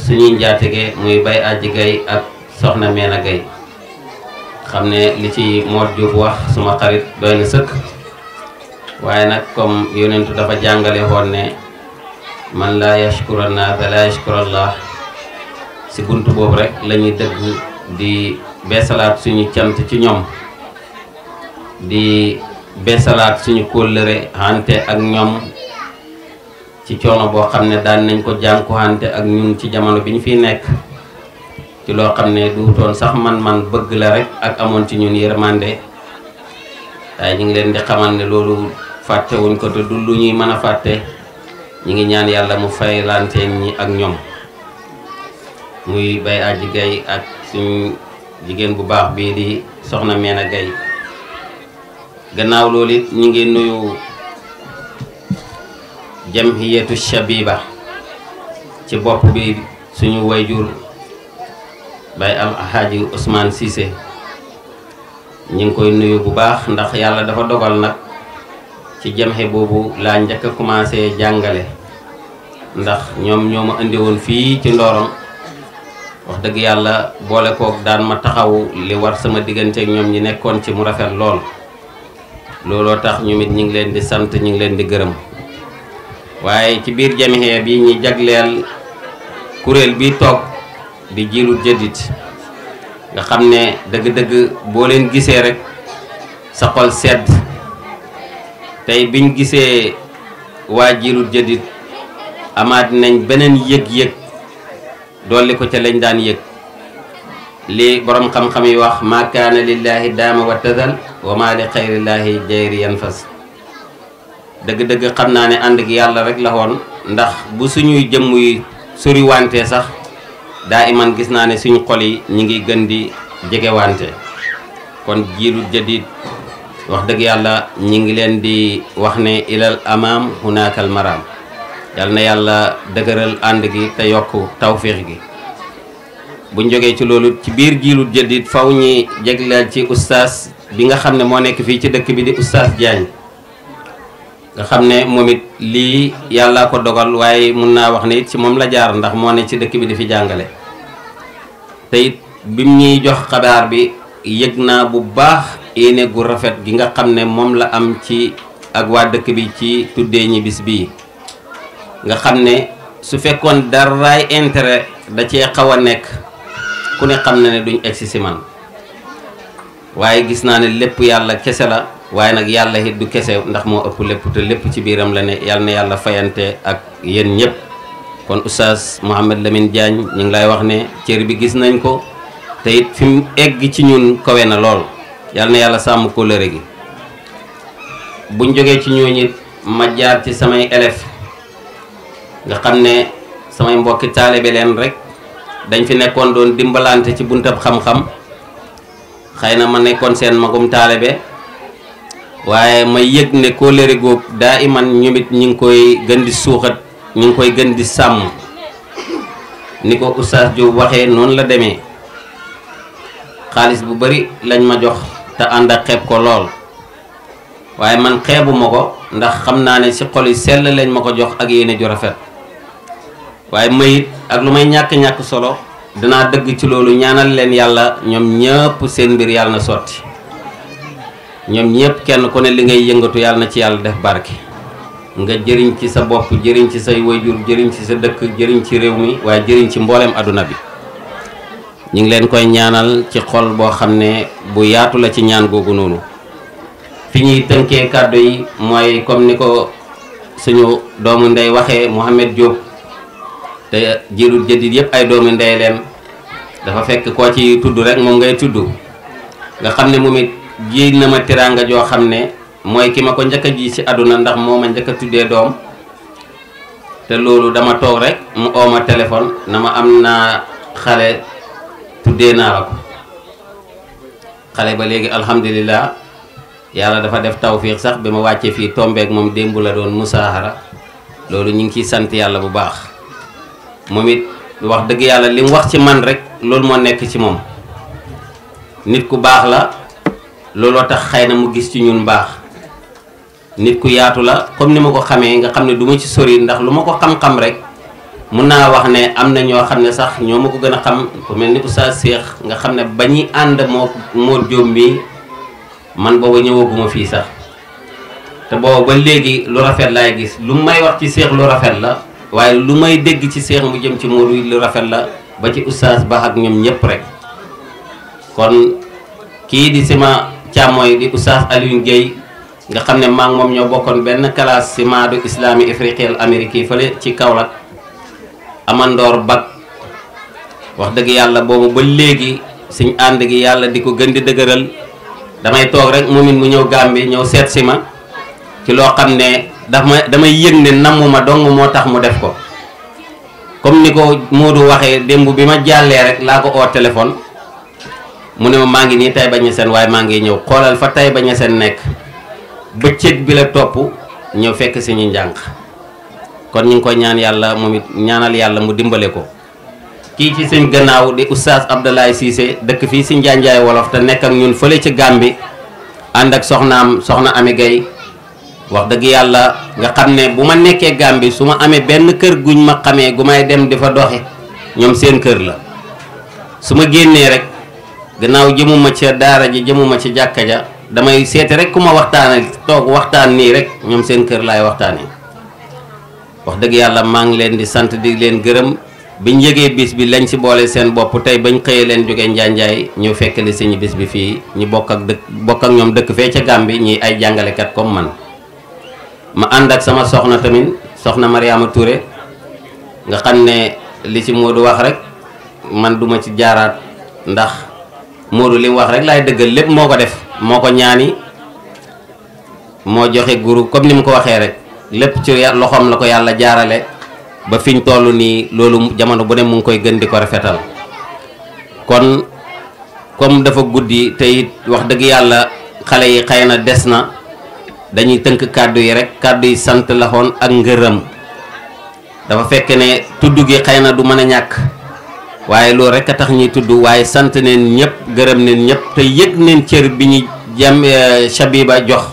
suñuy njaatige muy Baye Aji Gaye ak Soxna Meena Gaye xam ne li ci Mor Diouf wax suma xarit doy na sëkk waaye nag comme yonentu dafa jàngale woon ne man laa yashkura naasa laa yashkura Allah si buntu boobu rek la ñuy dëgg di beesalaat suñu cant ci ñoom di beesalaat suñu kóllëre xante ak ñoom ci coono boo xam ne daan nañ ko jànkuwante ak ñun ci jamono bi ñu fiy nekk ci loo xam ne duutoon sax man bëgg la rek ak amoon ci ñun yërmande waaye ñu ngi leen di xamal ne loolu fàttewuñ ko te du lu ñuy mën a fàtte ñi ngi ñaan yàlla mu fay lanteen ñi ak ñoom muy Baye Aji Gaye ak suñu jigéen bu baax bii di Soxna Meena Gaye gannaaw loolu it ñu ngi nuyu jamhiyatu shabiba ci bopp bi suñu wayjur Baye Alhaji Ousmane Cissé ñu ngi koy nuyu bu baax ndax yàlla dafa dogal nag ci jamhe boobu laa njëkk a commencé jàngale ndax ñoom ñoo ma indi woon fii ci Ndorong wax dëgg yàlla boole kook daan ma taxaw li war sama diggante ak ñoom ñi nekkoon ci mu rafet lool looloo tax ñu it ñu ngi leen di sant ñu ngi leen di gërëm waaye ci biir jamihe bi ñi jagleel kuréel bi toog di Jiilul Jadid nga xam ne dëgg-dëgg boo leen gisee rek sa xol sedd tey biñ gisee waa Jiilul Jadid amaat nañ beneen yëg-yëg dolli ko ca lañ daan yëg li borom xam-xam yi wax ma kaana lillahi daama wa tazal wa ma li xayrillaahi jayri yanfas dëgg-dëgg xam naa ne ànd gi yàlla rek la woon ndax bu suñuy jëmm yi soriwante sax daa iman gis naa ne suñu xol yi ñi ngi gën di jegewante kon Jiilul Jadid wax dëgg yàlla ñi ngi leen di wax ne ilal amaam hunaakal maraam yal na yàlla dëgëral ànd gi te yokk tawfiix gi buñ jógee ci loolu ci biir Jiilul Jadid faw ñi jegleel ci ustaas bi nga xam ne moo nekk fii ci dëkk bi di ustaas Diagne nga xam ne moom it lii yàlla ko dogal waaye mun naa wax ne it ci moom la jaar ndax moo ne ci dëkk bi di fi jàngale te it bim ñuy jox xabaar bi yëg naa bu baax yéene gu rafet gi nga xam ne moom la am ci ak waa dëkk bi ci tuddee ñi bis bii nga xam ne su fekkoon daraay intérêt da cee xaw a nekk ku ne xam na ne duñ egsi si man waaye gis naa ne lépp yàlla kese la waaye nag yàlla it du kese ndax moo ëpp lépp te lépp ci biiram la ne yàlla na yàlla fayante ak yéen ñëpp kon oustaz Mouhamed Lamine Diagne ñu ngi lay wax ne cër bi gis nañ ko te it fi mu egg ci ñun kawe na lool yàlla na yàlla sàmm kóllëre gi buñ jógee ci ñooñu ma jaar ci samay élèves nga xam ne samay mbokki taalibe leen rek dañ fi nekkoon doon dimbalante ci buntab xam-xam xëy na ma nekkoon seen magum taalibe waaye ma yëg ne kóllëre googu daa iman ñu it ñi ngi koy gën di suuxat ñu ngi koy gën di sàmm ni ko oustaz Diop waxee noonu la demee xaalis bu bari lañ ma jox te ànd ak xeeb ko lool waaye man xeebuma ko ndax xam naa ne ci xol yi sell lañ ma ko jox ak yéene ju rafet waaye mayit ak lu may ñàkk-ñàkk solo danaa dëgg ci loolu ñaanal leen yàlla ñoom ñëpp seen mbir yàlla na sotti ñoom ñëpp kenn ku ne li ngay yëngatu yàlla na ci yàlla def barke nga jëriñ ci sa bopp jëriñ ci say wayjur jëriñ ci sa dëkk jëriñ ci réew mi waaye jëriñ ci mboolem àdduna bi ñu ngi leen koy ñaanal ci xol boo xam ne bu yaatu la ci ñaan googu noonu fi ñuy tënkee kàddu yi mooy comme ni ko suñu doomu ndey waxee Mouhamed Diop te Jiilul Jadid yëpp ay doomu ndey leen dafa fekk koo ci tudd rek moom ngay tudd nga xam ne moom it ji na ma teraanga joo xam ne mooy ki ma ko njëkk a ji ci àdduna ndax moo ma njëkk a tuddee doom te loolu dama toog rek mu oo ma téléphone na ma am naa xale tuddee naa la ko xale ba léegi alhamdulilah yàlla dafa def tawfiix sax bi ma wàccee fii tombeek moom démb la doon musaahara loolu ñu ngi ciy sant yàlla bu baax moom it wax dëgg yàlla li mu wax ci man rek loolu moo nekk ci moom nit ku baax la looloo tax xëy na mu gis ci ñun baax nit ku yaatu la comme ni ma ko xamee nga xam ne du ma ci sori ndax lu ma ko xam-xam rek mun naa wax ne am na ñoo xam ne sax ñoo ma ko gën a xam ku mel ni Oustaz Cheikh nga xam ne ba ñuy ànd moo Mor Diop mi man booba ñëwaguma fii sax te booba ba léegi lu rafet laay gis lu may wax ci Cheikh lu rafet la waaye lu may dégg ci Cheikh mu jëm ci Mor lu rafet la ba ci Oustaz Ba ak ñoom ñëpp rek kon kii di sama càmmooy di Oustaz Alioune Guèye nga xam ne maa ngi moom ñoo bokkoon benn classe ci maadu islami africain amérique yi fële ci Kaolack amandoor bag wax dëgg yàlla boobu ba léegi suñ ànd gi yàlla di ko gën di dëgëral damay toog rek moom it mu ñëw Gàmbi ñëw seet si ma ci loo xam ne damay yëg ne nammuma dong moo tax mu def ko comme ni ko Modou waxee démb bi ma jàllee rek laa ko oo téléphone mu ne ma maa ngi nii Taïba Niassène waaye maa ngi ñëw xoolal fa Taïba Niassène nekk bëccëg bi la topp ñëw fekk si ñu njànq kon ñu ngi koy ñaan yàlla moom it ñaanal yàlla mu dimbale ko kii ci suñ gannaaw di Oustaz Abdoulaye Cissé dëkk fii si Njaanjaay Wolof te nekk ak ñun fële ci Gàmbi ànd ak soxna Ami Guèye wax dëgg yàlla nga xam ne bu ma nekkee Gàmbi su ma amee benn kër guñ ma xamee gu may dem di fa doxe ñoom seen kër la su ma génnee rek gannaaw jëmuma ca daara ji jëmuma ci jàkka ja damay seeti rek ku ma waxtaanal toog waxtaan nii rek ñoom seen kër laay waxtaanee wax dëgg yàlla maa ngi leen di sant di leen gërëm biñ yëgee bis bi lañ ci boole seen bopp tey bañ xëyee leen jógee Njaanjaay ñëw fekk li suñu bis bi fii ñu bokk ak ñoom dëkk fee ca Gàmbi ñi ay jàngalekat comme man ma ànd ak sama soxna tamit soxna Mariama Touré nga xam ne li ci Modou wax rek man duma ci jaaraat ndax Modou li wax rek laay dëggal lépp moo ko def moo ko ñaani moo joxe guru comme ni mu ko waxee rek lépp ci loxoom la ko yàlla jaarale ba fiñ toll nii loolu jamono bu ne mu ngi koy gën di ko rafetal kon comme dafa guddi te it wax dëgg yàlla xale yi xëy na des na dañuy tënk kàddu yi rek kàddu yi sant la xoon ak ngërëm dafa fekk ne tudd gi xëy na du mën a ñàkk waaye loolu rek a tax ñuy tudd waaye sant neen ñëpp gërëm neen ñëpp te yëg neen cër bi ñu jam Chabiba jox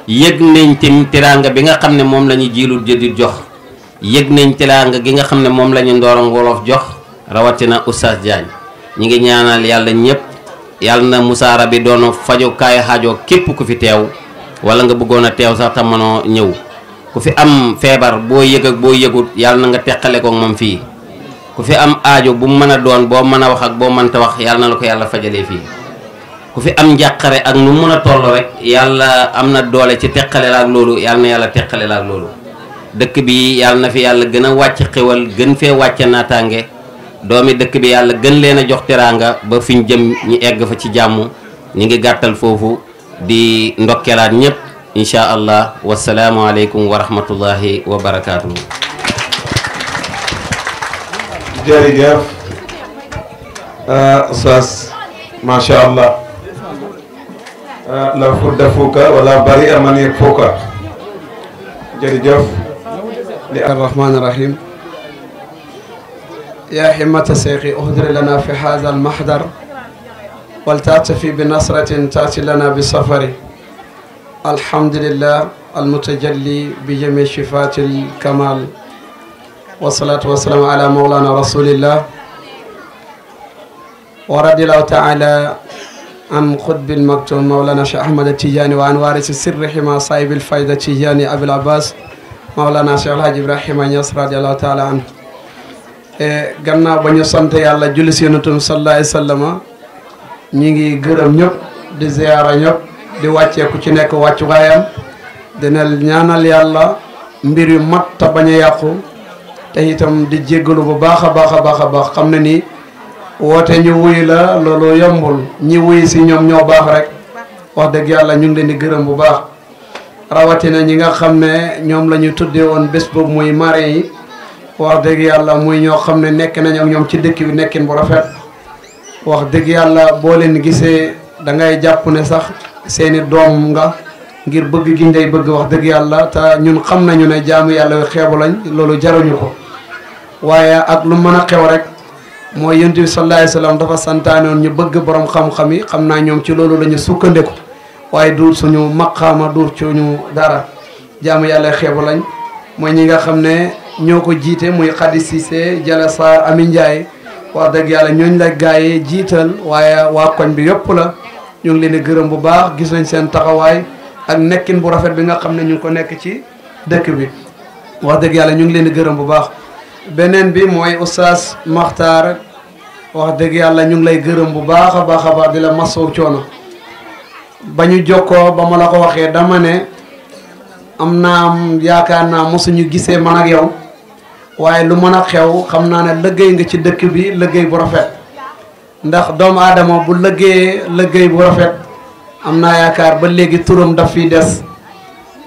yëg nañ tim teraanga bi nga xam ne moom la ñu jiilul jëdit jox yëg nañ teraanga gi nga xam ne moom la ñu Ndorong Wolof jox rawatina Oustaz Diagne ñi ngi ñaanal yàlla ñëpp yàlla na musaara bi doon fajukaay xaajoo képp ku fi teew wala nga bëggoon a teew sax te mënoo ñëw ku fi am feebar boo yëg ak boo yëgut yàlla na nga teqale ko moom fii ku fi am aajo bu mu mën a doon boo mën a wax ak boo mënta wax yàlla na la ko yàlla fajalee fii ku fi am njàqare ak nu mën a toll rek yàlla am na doole ci teqale la ak loolu yàlla na yàlla teqale la ak loolu dëkk bi yàlla na fi yàlla gën a wàcc xewal gën fee wàcce naataange doomi dëkk bi yàlla gën leen a jox teraanga ba fi ñu jëm ñu egg fa ci jàmm ñi ngi gàttal foofu di ndokkeelaat ñëpp insha allah wasalaamu aleykum wa rahmatullahi wa barakaatu. jërëjëf Oustaz macha allah la fudda fuuka wala bari aman yeg fuuka jërëjëf الرحمن الرحيم يا حمة سيخي أهدر لنا في هذا المحضر ولتأتفي بنصرة تأتي لنا بسفر الحمد لله المتجلي بجميع صفات الكمال والصلاة والسلام على مولانا رسول الله ورضي الله تعالى عن قطب المكتوم مولانا شيخ أحمد التجاني وعن وارث السر حما صاحب الفائدة التجاني أبي العباس مولانا شيخ الحاج إبراهيم Niass رضي الله تعالى عنه gannaaw ba ñu sant yàlla julli si yonentam sallallahu alayhi wa sallam ñi ngi gërëm ñëpp di ziyaara ñëpp di wàcceeku ci nekk wàccuwaayam dina ñaanal yàlla mbir yu mat te bañ a yàqu te itam di jéggalu bu baax a baax a baax a baax xam ne ni woote ñu wuy la loolu yombul ñi wuy si ñoom ñoo baax rek wax dëgg yàlla ñu ngi leen di gërëm bu baax rawatina ñi nga xam ne ñoom la ñu tuddee woon bés boobu muy marraine yi wax dëgg yàlla muy ñoo xam ne nekk nañ ak ñoom ci dëkk bi nekkin bu rafet wax dëgg yàlla boo leen gisee da ngay jàpp ne sax seeni doom nga ngir bëgg gi ngay bëgg wax dëgg yàlla te ñun xam nañu ne jaamu yàlla yu xeebu lañ loolu jaruñu ko waaye ak lu mën a xew rek mooy yonent bi sallallahu alayhi wa sallam dafa santaanoon ñu bëgg borom xam-xam yi xam naa ñoom ci loolu la ñu sukkandiku waaye duur suñu maqaama duur suñu dara jaamu yàlla xeebu lañ mooy ñi nga xam ne ñoo ko jiite muy Khady Cissé Jalasa Ami Ndiaye wax dëgg yàlla ñooñ la gaa yi jiital waaye waa koñ bi yëpp la ñu ngi leen di gërëm bu baax gis nañ seen taxawaay ak nekkin bu rafet bi nga xam ne ñu ngi ko nekk ci dëkk bi wax dëgg yàlla ñu ngi leen di gërëm bu baax beneen bi mooy Oustaz Makhtar wax dëgg yàlla ñu ngi lay gërëm bu baax a baax di la masawu coono ba ñu jokkoo ba ma la ko waxee dama ne am naa yaakaar naa mosuñu gisee man ak yow waaye lu mën a xew xam naa ne liggéey nga ci dëkk bi liggéey bu rafet ndax doomu aadama bu liggéey bu rafet am naa yaakaar ba léegi turam daf fiy des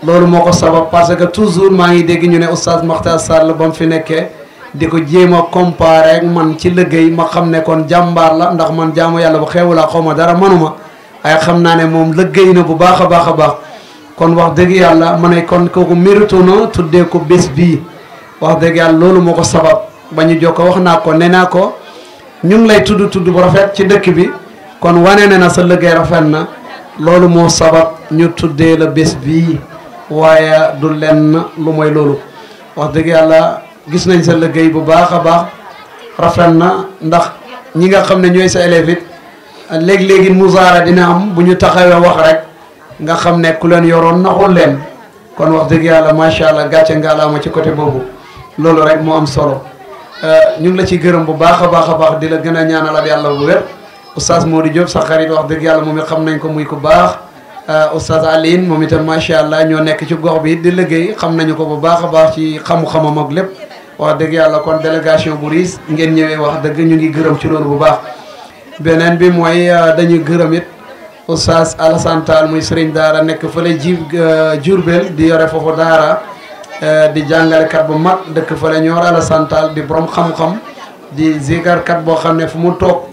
loolu moo ko sabab parce que toujours maa ngi dégg ñu ne Oustaz Makhtar Sall ba mu fi nekkee di ko jéem a comparer ak man ci liggéey ma xam ne kon jàmbaar la ndax man jaamu yàlla bu xewu laa xaw ma dara manuma waaye xam naa ne moom liggéey na bu baax a baax kon wax dëgg yàlla ma ne kon kooku mérite na tuddee ko bés bii wax dëgg yàlla loolu moo ko sabab ba ñu jokkoo wax naa ko nee naa ko ñu ngi lay tudd bu rafet ci dëkk bi kon wane na sa liggéey rafet na loolu moo sabab ñu tuddee la bés bii waaye du lenn lu mooy loolu wax dëgg yàlla gis nañ sa liggéey bu baax a baax rafet na ndax ñi nga xam ne ñooy sa élèves it léegi musaara dina am bu ñu taxawee wax rek nga xam ne ku leen yoroon naxul leen kon wax dëgg yàlla macha allah gàcce ngaalaama ci côté boobu loolu rek moo am solo ñu ngi la ci gërëm bu baax a baax di la gën a ñaanalal yàlla bu wér Oustaz Modou Diop sa xarit wax dëgg yàlla moom it xam nañ ko muy ku baax Oustaz Aline moom itam macha allah ñoo nekk ci gox bi di liggéey xam nañu ko bu baax a baax ci xamu-xamam ak lépp wax dëgg yàlla kon délégation bu riis ngeen ñëwee wax dëgg ñu ngi gërëm ci loolu bu baax beneen bi mooy dañuy gërëm it Oustaz Alassane Tall muy Serigne Daara nekk fële Diourbel di yore foofu Daara di jàngalekat bu mag dëkk fële ñor Alassane Tall di borom xam-xam di zikarkat boo xam ne fu mu toog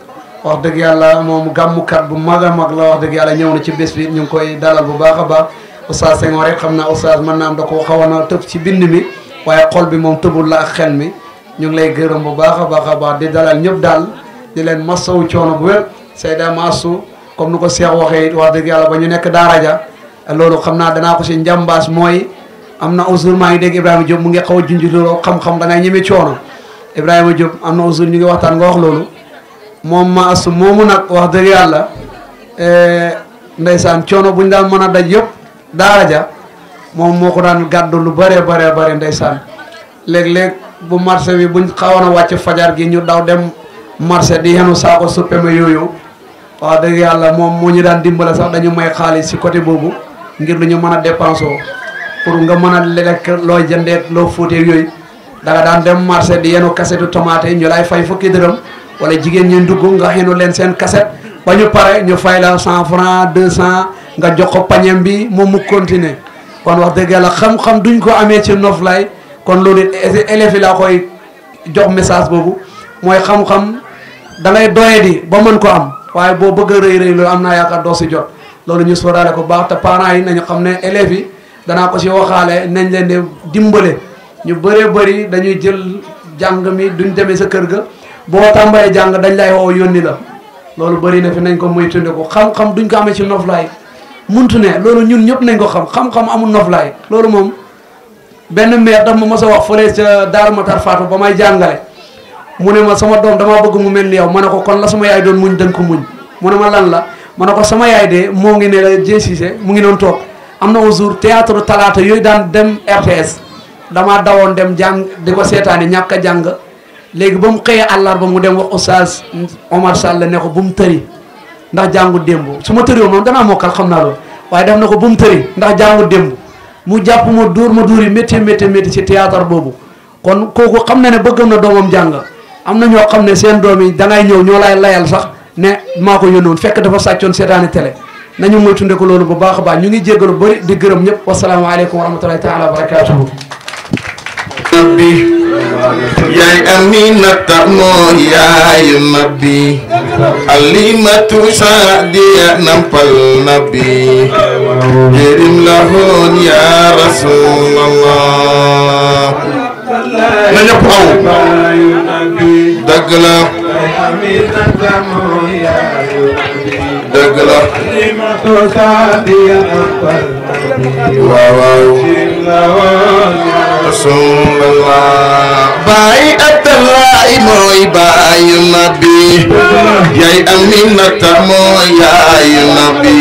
wax dëgg yàlla moom gàmmukat bu mag a mag la wax dëgg yàlla ñëw na ci bés bi ñu ngi koy dalal bu baax a baax Oustaz Senghor rek xam naa Oustaz mën naa am da koo xawoon a tëb ci bind mi waaye xol bi moom tëbul la ak xel mi ñu ngi lay gërëm bu baax a baax di dalal ñëpp daal di leen masawu coono bu wér Seyda Massou comme nu ko Cheikh waxee wax dëgg yàlla ba ñu nekk daara ja loolu xam naa danaa ko si njàmbaas mooy am na usul maa ngi dégg Ibrahima Diop mu ngi xaw a junj loolu xam-xam da ngay ñeme coono Ibrahima Diop am na usul ñu ngi waxtaan nga wax loolu moom Massou moomu nag wax dëgg yàlla ndeysaan coono buñ daan mën a daj yëpp daara ja moom moo ko daan gàddu lu bare ndeysaan léeg-léeg bu marché bi buñ xawoon a wàcc fajar gi ñu daw dem marché di yenu saako suppeme yooyu wax dëgg yàlla moom moo ñu daan dimbale sax dañu may xaalis ci côté boobu ngir lu ñu mën a dépensé pour nga mën a lekk loo jëndee loo fóotee yooyu da nga daan dem marché di yenu kasetu tomate ñu lay fay fukki dërëm wala jigéen ñi dugg nga xenu leen seen kaset ba ñu pare ñu fay la 100 francs 200 nga jox ko pañem bi moom mu continuer kon wax dëgg yàlla xam-xam duñ ko amee ci noflaay kon loolu élèves yi laa koy jox message boobu mooy xam-xam da ngay doye di ba mën ko am waaye boo bëgg a rëy loolu am naa yaakaar doo si jot loolu ñu sóoraale ko baax te parents yi nañu xam ne élèves yi danaa ko si waxaale nañ leen di dimbale ñu bëree bëri dañuy jël jàng mi duñ demee sa kër ga boo tàmbalee jàng dañ lay woo yónni la loolu bëri na fi nañ ko muy tunde ko xam-xam duñ ko amee ci noflaay muntu ne loolu ñun ñëpp nañ ko xam-xam amul noflaay loolu moom benn maire daf ma mos a wax fële ca Daaru Matar Fatou ba may jàngale mu ne ma sama doom damaa bëgg mu mel ni yow ma ne ko kon la sama yaay doon muñ dañ ko muñ mu ne ma lan la ma ne ko sama yaay de moo ngi ne la J6 mu ngi doon toog am na un jour théâtre talaata yooyu daan dem RTS damaa dawoon dem jàng di ko seetaani ñàkk a jàng léegi ba mu xëyee àllarba mu dem wax Oustaz Omar Sall ne ko bu mu tëri ndax jàngu démb su ma tëriwoon moom danaa mokkal xam naa loolu waaye def na ko bu mu tëri ndax jàngu démb mu jàpp ma dóor yi métti ci théâtre boobu kon kooku xam na ne bëggam na doomam jàng am na ñoo xam ne seen doom yi dangay ñëw ñoo lay layal sax ne maa ko yónnoon fekk dafa sàccoon seetaani télé nañu moy tunde ko loolu bu baax a baax ñu ngi jéggalu bëri di gërëm ñëpp wasalaamaaleykum wa rahmatulahi taala wa barakatuhu Nabi yaay Aminata mooy yaayu Nabi Alimatu Saadiya nampal Nabi jërim la hoon ya Rasulallah na ñëpp aw dëgg la dëgg la waaw Rasulullah baay Abdallahi mooy baayu nabi yaay Aminata mooy yaayu nabi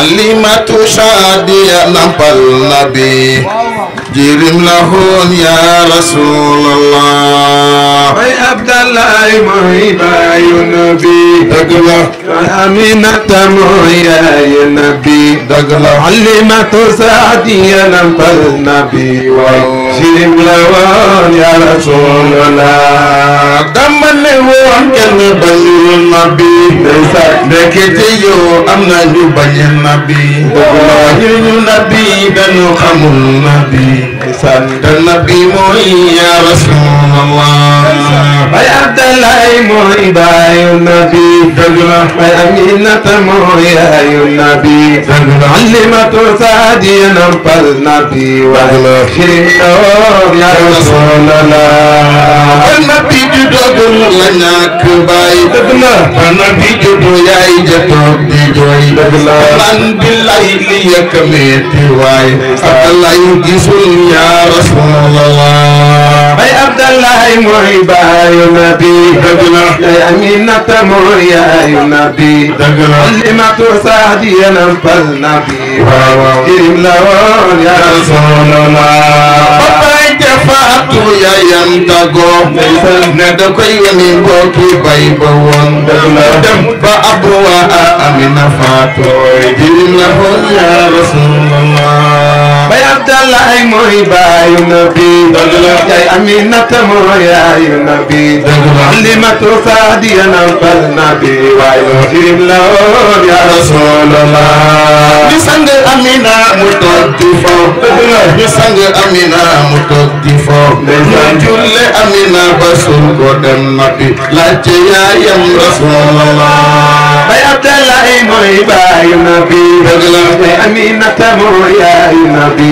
Alimatu Saadiya nampal nabi jirim la hoon ya Rasulullah baay Abdallahi mooy baayu nabi dëgg la Aminata mooy yaayu nabi dëgg la Alimatu Saadiya nampal nabi jirim la woon ya Rasulullah dama ne woon kenn bañul nabi ndekete yoo am na ñu bañ nabi ñu nabi dañu xamul nabi sant nabi mooy ya Rasulullah bay Abdallahi mooy baayu nabi dëgg la bay Aminata mooy yaayu nabi dëgg la Alimatu Saadiya nampal nabi wala jirim la woon ya Rasulullah nabi ju dogul la ñàkk baay dëgg la nabi ju do yaay ja toog di jooy dëgg la man billahi li yëkk metti waay Abdallahi gisul ya Rasulullah bay Abdallahi mooy baayu nabi dëgg la yaay Aminata mooy yaayu nabi dëgg la Alimatu Saadiya nampal nabi waaw jirim la woon ya Rasulullah faatu yaayam tàggoo ne da koy wani mbokki bay ba woon dem ba Abwa Amina faatu jirim la woon ya Rasulullah bay Abdallahi mooy baayu nabi yaay Aminata mooy yaayu nabi Alimatu Saadiya nampal nabi waaye jirim la woon ya Rasulullah di sang Amina mu toog di fo di sang Amina mu toog di fo julle Amina basul ko dem nabi laajte yaayam Rasulullah bay Abdallahi mooy baayu nabi yaay Aminata mooy yaayu nabi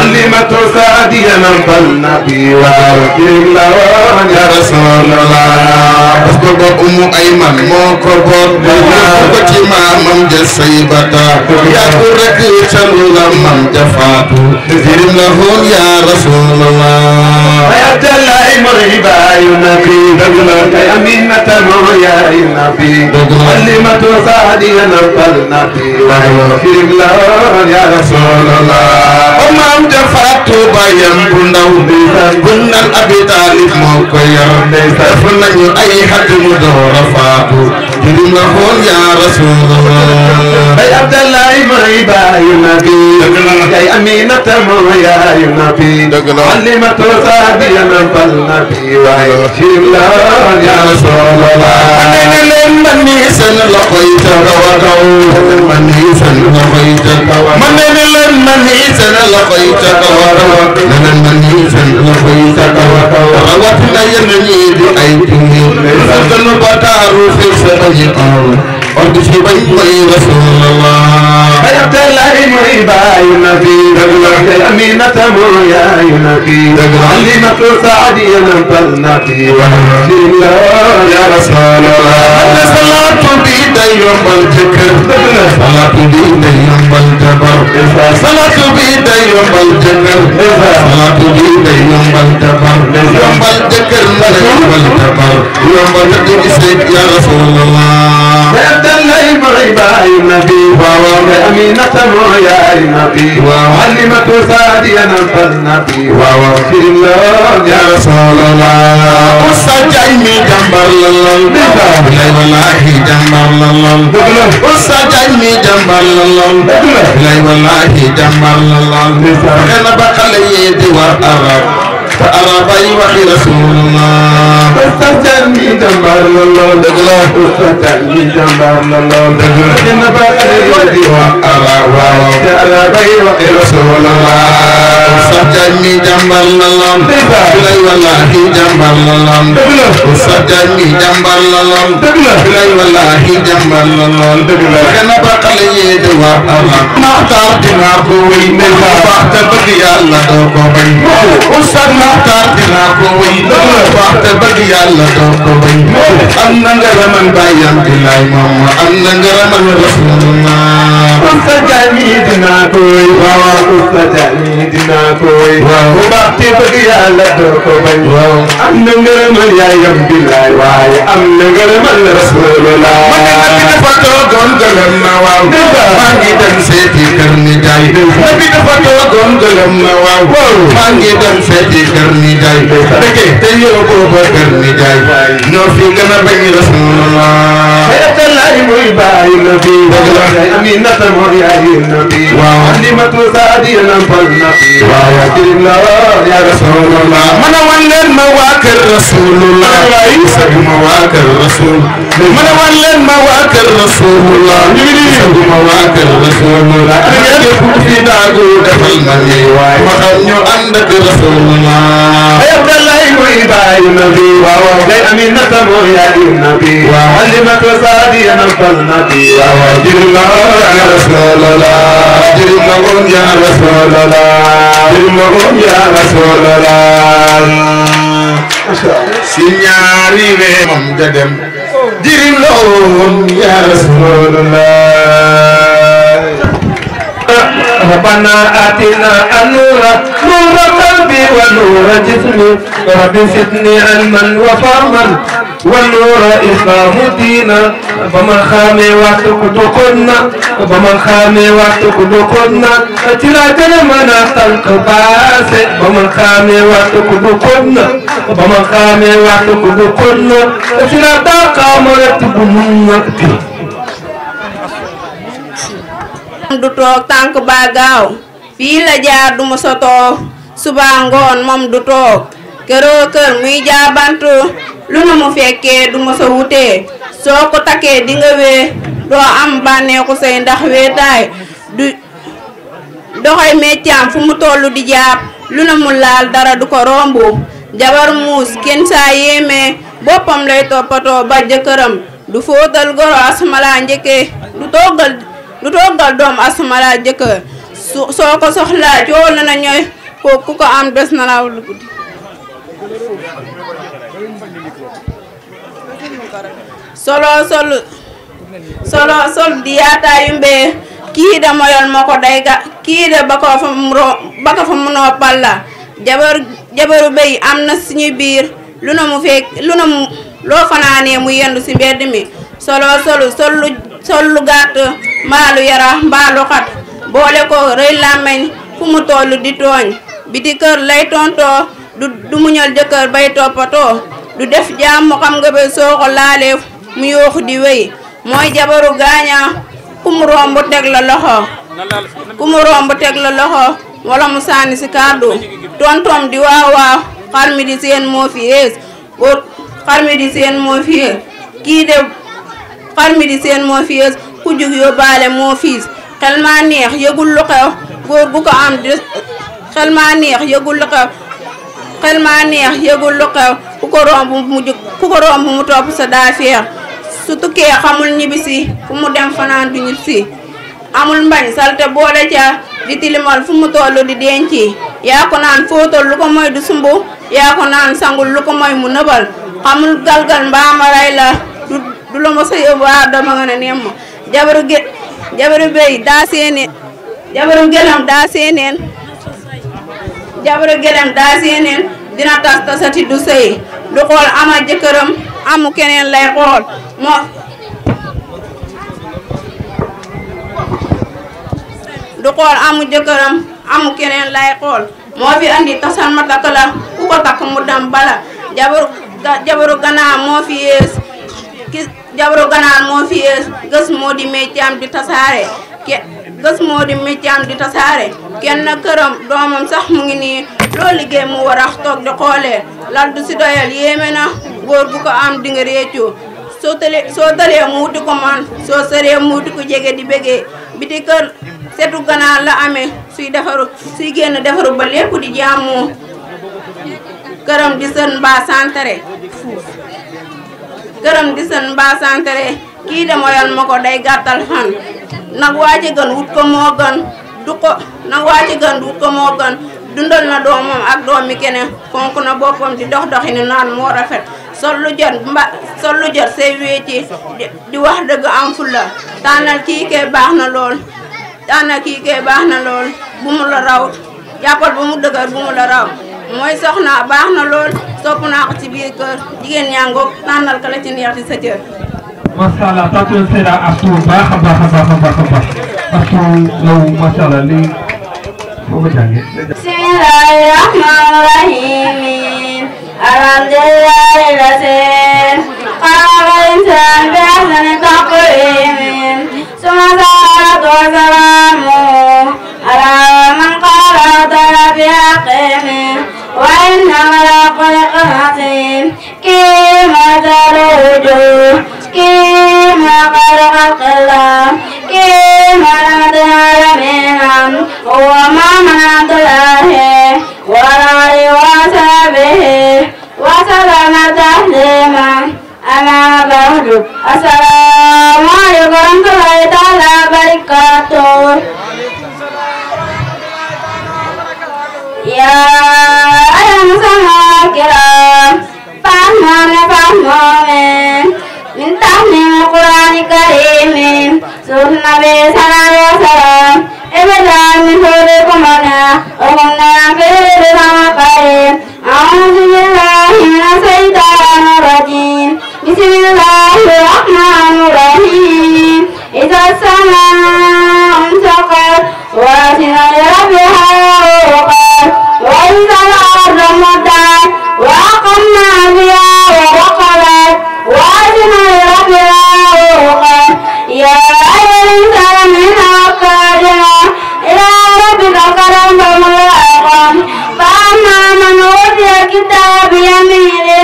Alimatu Saadiya nampal nabi waaw jirim la woon ya Rasulullah parce que ba Umu Ayman moo ko boot ko ci maamam ja Saybata yaa ko rek calu la mam ja faatu jirim la woon ya Rasulullah bay Abdallahi mooy baayu nabi yaay Aminata mooy yaayu nabi Alimatu Saadiya nampal nabi waaw jirim la woon ya Rasulullah maam ja faatu bayam bu ndaw bu naan Abi Talib moo ko yar def nañu ay xat mu door a faatu jirim la woon ya Rasulullah bay Abdallahi mooy baayu nabi yaay Aminata mooy yaayu nabi Alimatu Saadiya nampal nabi waaye jirim la woon ya Rasulullah ne leen man ni seen loxo yi ca kaw a kaw man ni seen loxo yi ca kaw man ne leen man ni seen loxo yi ca kaw a kaw ne leen man ni seen loxo yi ca kaw a kaw rawatina yéen ñi di ay junni sunu bataaru fi sa bañi on di ci bay mooy Rasulullah bay Abdallahi mooy baayu nabi yaay Aminata mooy yaayu nabi Alimatu Saadiya nampal nabi jirim la woon ya Rasulullah salaatu bi day yombal jëkkër salaatu bi day yombal jabar salaatu bi day yombal jëkkër salaatu bi day yombal jabar yombal jëkkër mën a yombal jabar yombal di gisee ya Rasulullah Abdallahi mooy baayu nabi waaw yaay Aminata mooy yaayu nabi Alimatu Saadiya nampal nabi waaw jirim la woon ya Rasulullah Usta Jaay mi jàmbar la lool bilay wallahi jàmbar la lool Usta Jaay mi jàmbar la lool bilay wallahi jàmbar la lool xena ba xale yi di war arab te arab ay waxi Rasulullah Usta Jaay mi jàmbar la lool dëgg la Usta Jaay mi jàmbar la lool dëgg la xena ba xale yi di war arab te arab ay waxi Rasulullah Usta Jaay mi jàmbar la lool bilay wallahi jàmbar la lool Usta Jaay mi jàmbar la lool bilay wallahi jàmbar la lool xena ba xale yi di war arab maxtaar dinaa ko wéy ne baax te bëgg Yàlla doo ko bañ Muxtaar dinaa ko wéy wax te bëgg yàlla doo ko wéy am na ngërëmal bàyyam billaay moom am na ngërëmal rasulullah Usta Jaami dinaa ko wéy waaw Usta Jaami dinaa ko wéy bu baax te bëgg yàlla doo ko wéy am na ngërëmal yaayam billaay waaye am na ngërëmal rasulullah ma ne dafa toogoon gëlëm na waaw maa ngi dem seeti kër ni jaay nabi dafa toogoon gëlëm na waaw maa ngi dem seeti kër ni jaay dëgg te yow booba kër ni jaay ñoo fi gën a bañ rasulullah xeetalaay muy bàyyi nabi aminata moo yaayi nabi waaw alimatu saadiya nampal nabi waaw dirim la ya rasulullah man a wan leen ma waa kër rasulullah saguma waa kër rasul man a wan leen ma waa kër rasulullah saguma waa kër rasulullah képp ku fi daagu defal ma ni waay ma xam ñu ànd ak rasulullah ay abdallahi muy bàyyi nabi waaw day aminata moo yaayi nabi waaw alimatu saadiya nampal nabi waaw dirim la ya rasulullah dirim la woon ya rasulullah dirim la woon ya rasulullah si ñaari wee moom ja dem dirim la woon ya rasulullah ربنا آتنا النور نور قلبي ونور جسمي رب زدني علما وفهما والنور إسلام دينا بمن خامي واتقدقنا بمن خامي واتقدقنا تلا جلمنا تلك باس بمن خامي واتقدقنا بمن خامي واتقدقنا تلا تاقا مرتبنا du toog tànk ba gaaw fii la jaar du ma sotoo suba ngoon moom du toog këroo kër muy jaabantu lu nu mu fekkee du ma sa wutee soo ko takkee di nga wee doo am bànneexu say ndax weetaay du doxay meccaam fu mu tollu di jaab lu nu mu laal dara du ko rombu jabar muus kenn saa yéemee boppam lay toppatoo ba jëkkëram du fóotal goro asmala njëkkee du toggal doom asmala jëkkër soo ko soxlaa coow na ñooy ko ku ko am des na la lu guddi sol di yaataayu mbee kii da moyal moo ko day ga kii de ba ko fa mu noppal la jabaru béy am na suñu biir lu na mu fekk loo fanaanee mu yendu ci mbedd mi sol lu gàtt mbaalu yara mbaalu xat boole ko rëy làmmeñ fu mu tollu di tooñ biti kër lay tontoo du muñal jëkkër bay toppatoo du def jàmm xam nga ba soo ko laalee mu yooxu di wéy mooy jabaru gaaña ku mu romb teg la loxo wala mu sànni ci kàddu tontom di waaw waaw xar mi di seen moo fi yées xar mi di seen moo fi yées kii de xar mi di seen moo fi yées ku jug yóbbaale moo fiis xel maa neex yëgul lu xew góor gu ko am di xel maa neex yëgul lu xew ku ko romb mu topp sa daa feex su tukkee xamul ñibbisi fu mu dem fanaan du ñibbisi amul mbañ salte boole ca di tilimal fu mu tollu di denci yaa ko naan fóotal lu ko moy du sumbu yaa ko naan sangul lu ko moy mu nëbal xamul galgal mbaamaray la du la ma sa yóbbu dama nga ne nemm jabaru béy daa seeneen jabaru gelem daa seeneen dina tasati du sëy du xool ama jëkkëram amu keneen lay xool moo fi andi tasal ma takk la ku ko takk mu dam bala jabaru ganaar moo fi yees gës moo di métiam di tasaare kenn këram doomam sax mu ngi nii loo liggéey mu war a toog di xoolee lal du si doyal yéeme na góor gu ko am di nga réccu soo talee mu wuti ko man soo sëree mu wuti ko jege di bégee biti kër setu ganaar la amee suy génn defaru ba lépp di jaamu këram di sën mbaa santere kii de moyal ma ko day gàttal fan nag waaje gën wut ko moo gën dundal na doomam ak doomi keneen fonk na boppam di dox doxini naan moo rafet sol lu jot say wéeti di wax dëgg am fulla tànnal kii kee baax na lool bu mu la raw jàppal ba mu dëgër bu mu la raw mooy soxna baax na lool sopp naa ko ci biir kër jigéen ñaa ngoog tànnal ka la ci neex ci sa cër. macha allah tàccul Seyda Astou baax a baax Astou yow macha allah lii foo ko jàngee. bismillahi rahmani rahim alhamdulillahi lasin xalaqal insan bi ahsani taqwim summa salaatu wa salaamu ala man qala ta'ala bi haqqihim wa innaka la khuluqin azim kima taruju kima khalaqa Allah kima ladana minam wa ma manatulahi wa ali wa sahbihi wa salama taslima ama ba'du assalamu alaikum wa rahmatullahi ta'ala wa barakatuh ya ayam sama kiram fahmamin min tahmil Qur'an Karim sunnah Nabi sallallahu alaihi wasallam ibadah min surikum ana umna fil karim a'udzu billahi minash shaitanir rajim bismillahir rahmanir rahim idza samaa'un shaqat wa sinal rabbiha wa idza al-ardu muddat wa aqamna biha wa waqalat wa sinal rabbiha ya ayyuhal insan ila rabbika farghab fa'amma man utiya kitabahu biyaminihi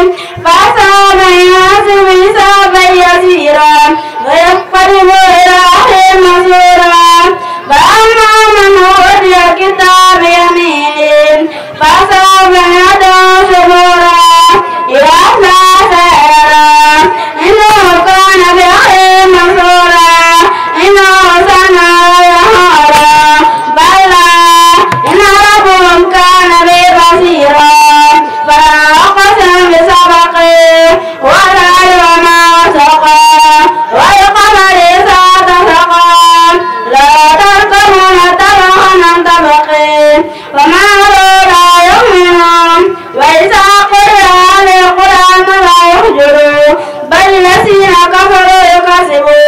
fasawfa yuhasabu hisaban yasira wa yanqalibu ila ahlihi masrura fa'amma man utiya kitabahu biyaminihi fasawfa yad'u subura yasla sa'ira innahu kana bi ahlihi masrura innahu sana yahara bala inna rabbahum kana bi basira fala aqsam bi sabaqi wa la yawma wasaqa wa yaqamari sa'ata saqa la tarkamuna tabahan tabaqi wa ma la yu'minun wa isa qira al-Qur'an la yuhjuru bal lasina kafaru yakasibu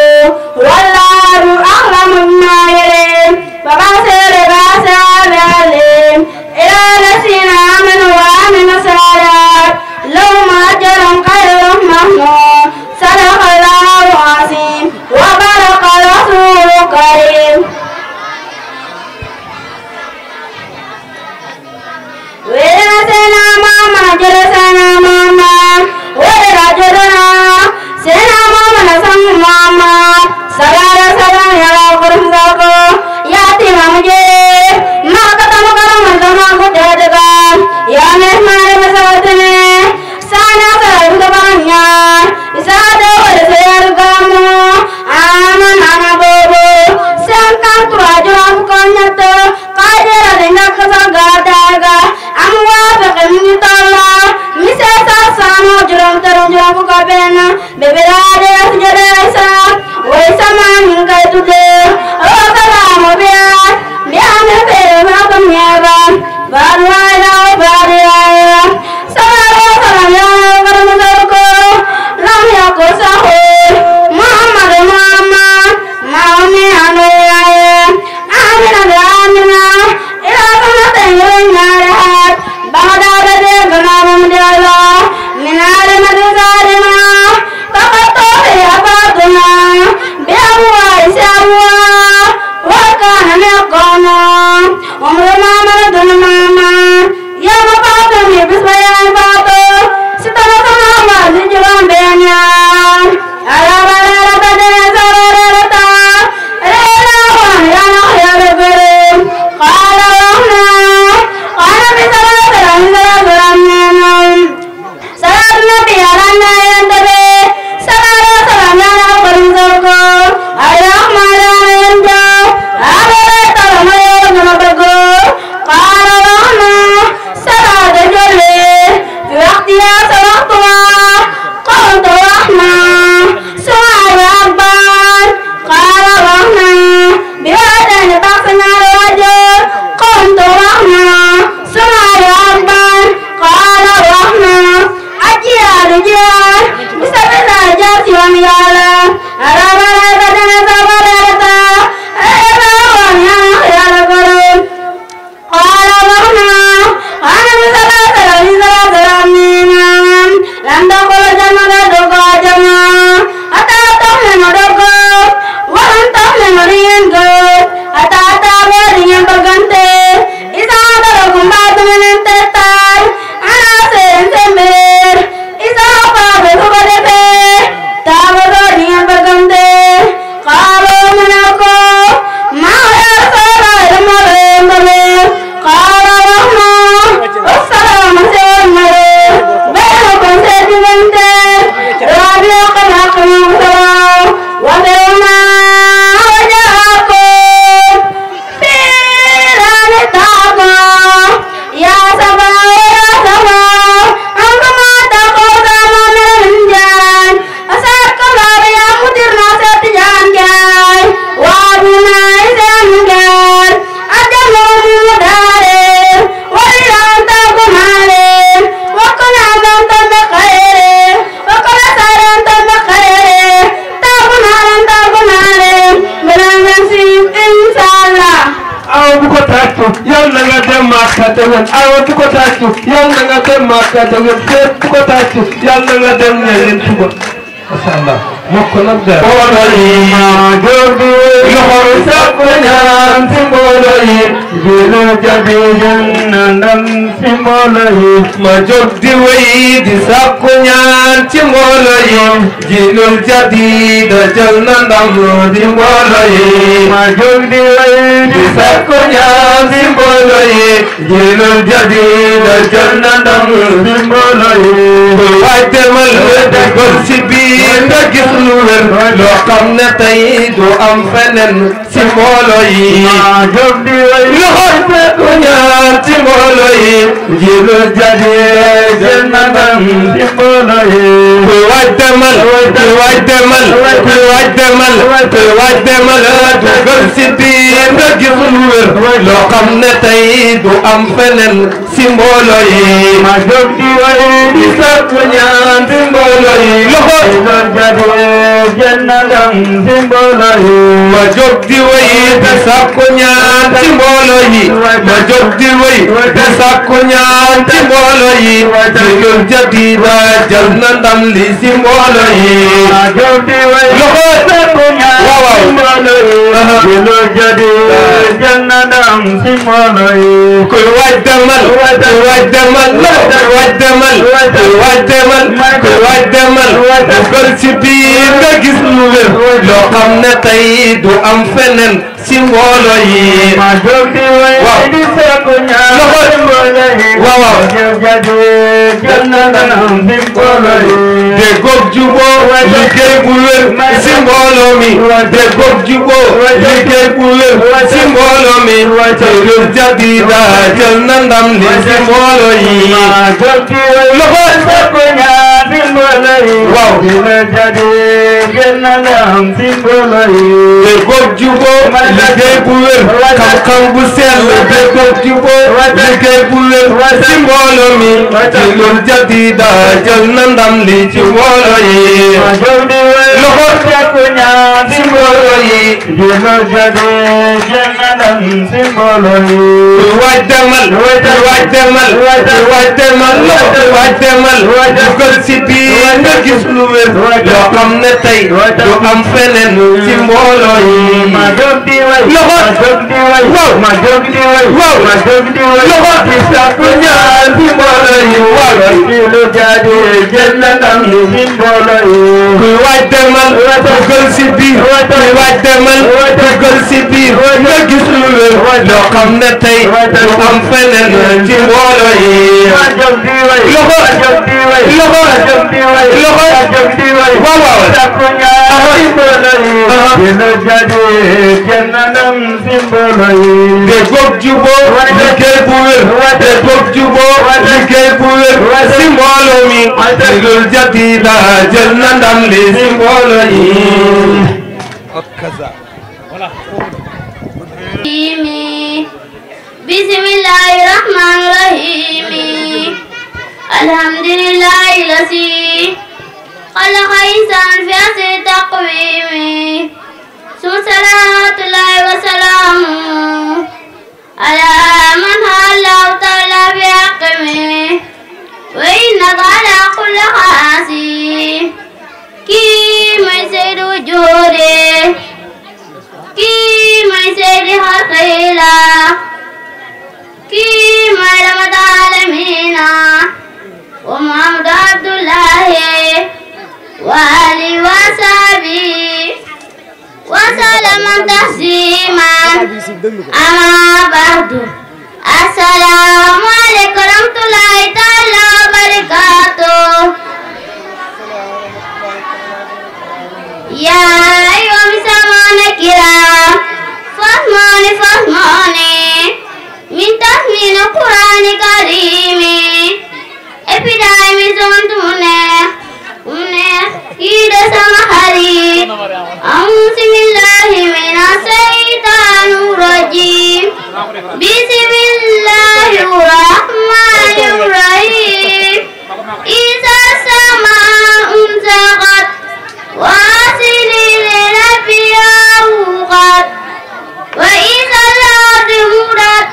wallahu a'lamu bima yurin fabashir bi'adabin ila lasina amanu wa amilu salihat lahum ajrun ghayrun mamnun sadaqallahu azim wa baraka rasulul karim Sena mama jelasana mama wera jodana sena mama nasang mama sagara salam ya kurumzako yati mamje maka tamu karam mandama kudedega ya mehmane masawatene sana salam tabanya isada wala sayar gamu aman ana bobo sangkan turajo amkanyata kaidera dinga kasagadaga amwa bakami tala misesa samo juram tarum juram kabena beberade asjada isa wa sama minga tude awakala biya biya me pere ma kamyaba barwa ila bariya sara sara ya garamako lam yako saho muhammad muhammad mauni anaya amina amina ila kama tayyinya rahat baghdad de ganam dala min alamat zalima faqatu ya baduna bi abwa iswa wa kana yaqana umru ma maradun mama yàlla nga dem Makka déwén aywa du ko tàccu yàlla nga dem Makka déwén fépp du ko tàccu yàlla nga dem ñeneen suba masha Allah mokk nag de mbooloo yi ma jóg di loxo sàkku ñaan si mbooloo yi jilu jadi jën ndam si mbooloo yi ma jóg di wéy di sàkku ñaan ci mbooloo yi jilul jadi da jël na ndam di mbooloo yi ma jóg di wéy di sàkku ñaan ci mbooloo yi jilul jadi da jël na ndam di mbooloo yi waay demal di gol si biir nga gis lu wér loo xam ne tey du am feneen ci mbooloo yi ma jóg di wéy loxo sàkku ñaan ci mbooloo yi jilul jadi jël na ndam di mbooloo yi kuy waaj demal kuy waaj demal kuy waaj demal kuy waaj demal dugal si biir nga gis lu wér loo xam ne tey du am feneen ci mbooloo yi ma jóg di wéy di sàkku ñaan ci mbooloo yi loxo jadi jël na ndam ci mbooloo yi ma jóg di wéy di sàkku ñaan ci mbooloo yi ma jóg di wéy di sàkku ñaan ci mbooloo yi jilul jadi da jël na ndam li ci mbooloo yi ma jóg di wéy loxo sàkku ñaan ci mbooloo yi jilul jadi jël na ndam ci mbooloo yi kuy waaj demal kuy waaj demal kuy waaj demal kuy waaj demal kuy waaj demal dugal ci biir nga gis lu wér loo xam ne tey du am feneen ci mbooloo yi ma jóg di wéy di sàkku ñaan ci mbooloo yi waaw jël jadi jël na ndam ci mbooloo yi déggoog juboo liggéey bu wér ci mbooloo mi déggoog juboo liggéey bu wér ci mbooloo mi jilul jadi da jël na ndam li ci mbooloo yi ma jóg di wéy loxo sàkku ñaan ci mbooloo yi waaw jilul jadi jël na ndam ci mbooloo yi déggoog juboo liggéey bu wér xam-xam bu sell déggoog juboo liggéey bu wér ci mbooloo mi jilul jadi da jël na ndam li ci mbooloo yi ma jóg di wéy loxo sàkku ñaan ci mbooloo yi jilul jadi jël na ndam ci mbooloo yi kuy waaj demal kuy waaj demal kuy waaj demal kuy waaj demal dugal ci biir nga gis lu wér loo xam ne tey du am feneen ci mbooloo yi ma jóg di wéy loxo ma jóg di wéy waaw ma jóg di wéy waaw ma jóg di wéy loxo di sàkku ñaan ci mbooloo yi waaw jilul jadi jël na ndam li ci mbooloo yi kuy waaj demal dugal ci biir kuy waaj demal dugal ci biir nga gis lu wér loo xam ne tey du am feneen ci mbooloo yi ma jóg di wéy loxo ma jóg di wéy loxo ma jóg di wéy loxo ma jóg di wéy waaw waaw sàkku ñaan ci mbooloo yi jilul jadi jël na ndam ci mbooloo yi déggoog juboo liggéey bu wér déggoog juboo liggéey bu wér ci mbooloo mi jilul jadi da jël na ndam li ci mbooloo yi bismillahi rahmani rahim alhamdulillahi lazi khalaqa insan fi ahsani taqwim salawatullahi wa salamu ala man Allah ta'ala bi aqmi wa innaka ala kulli khasi ki may sayyidu jure ki may sayyidi khalqila ki may ramat alamina wa Muhammad Abdullahi wa ali wa sahbihi wa salaman tasliman amma ba'du assalamu alaikum warahmatullahi ta'ala wabarakatuh ya ayyuhal sama'una kiram fahmani min tahmil Qur'an karim epidemi zontune ida sama hari auzubillahi minas syaitanir rajim bismillahirrahmanirrahim iza sama'un zaghat wa asilil rabbiyat wa iza al-ardu mudat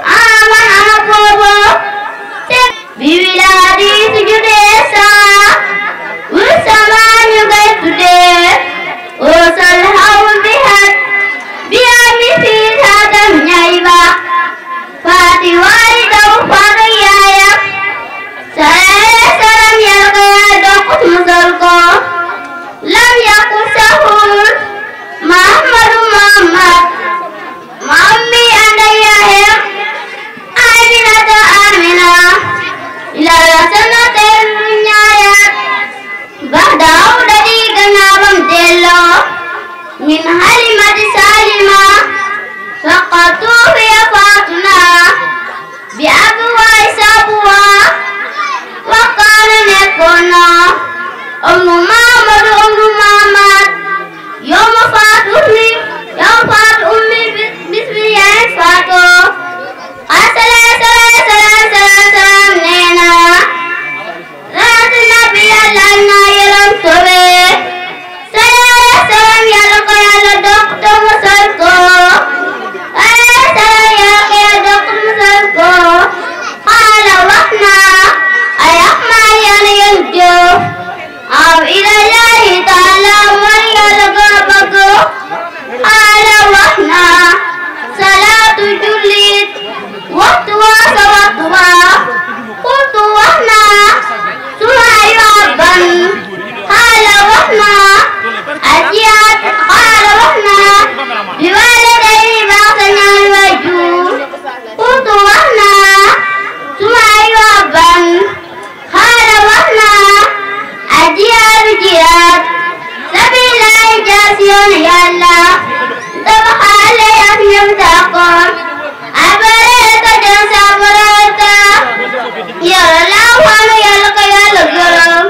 aman ana boobo bi wilaadi su judee saa wul sama ñu koy tuddee oosal hawl bi hat bi ami fii taadam ñay ba faati waali daw faatu yaaya salam yal ko yaay dokkut musal ko lam yakun sahul Muhammadu Muhammad Mami anda yaayam Aminata Amina ila sana ternyayat Bahdau dari ganabam delo Min halimati salima Faqatu ya fatuna Bi abuwa isabuwa Wakana nekona Ummu Muhammad Yom Fatu Ummi Bismi Yaay Fatu Salam Nena Raat Nabi Yàlla na yaram sobe Salam Yàlla ko Yàlla dokta musal ko Salam Yàlla ko Yàlla dokta musal ko Qala waxna ay Ahmad Yàlla yal jëf aw ila Allahi taala man Yàlla ko bëgg Qala waxna salaatu jullit waxtu waa sa waxtu waa qultu waxna suma yobban Qala waxna ajiyaat Qala waxna bi waalidayni baax sa ñaari waajur qultu waxna suma yobban Qala waxna ajiyaat jiyaat sabilaay jaas yoon Yàlla dafa xaale ak ñoom tàkkoon abareta dem sabareta Yàlla laa waanu Yàlla ko Yàlla gërëm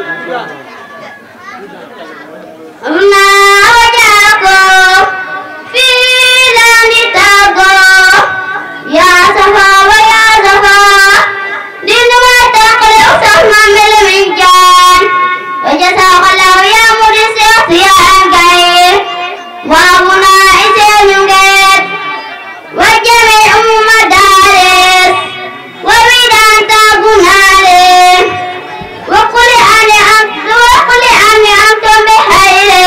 naa wajaako fii laa ni tàggoo yaa safa wa yaa safa dinu ma tàqale sax ma mele min jaan wajasaako law yaa mu di seex si yaa gaye waabuna iseenu ngeet wajjame umma daares wabidaan taagunaale wakuli ani am tombe hayre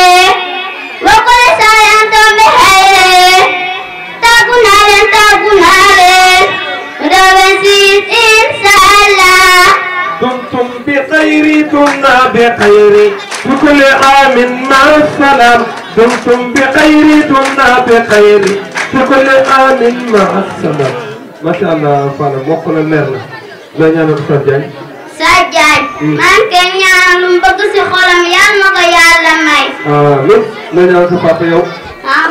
wakuli saay am tombe hayre taagunaale rawensiis inshallah دمتم بخير دمنا بخير في كل عام مع السلام دمتم بخير دمنا بخير في كل عام مع السلام ما شاء الله فانا موكل المرنا لا ñaanal Sajjaj man ke ñaan lu bëgg ci xolam Yàlla na ko Yàlla may amiin la ñaanal sa papa yow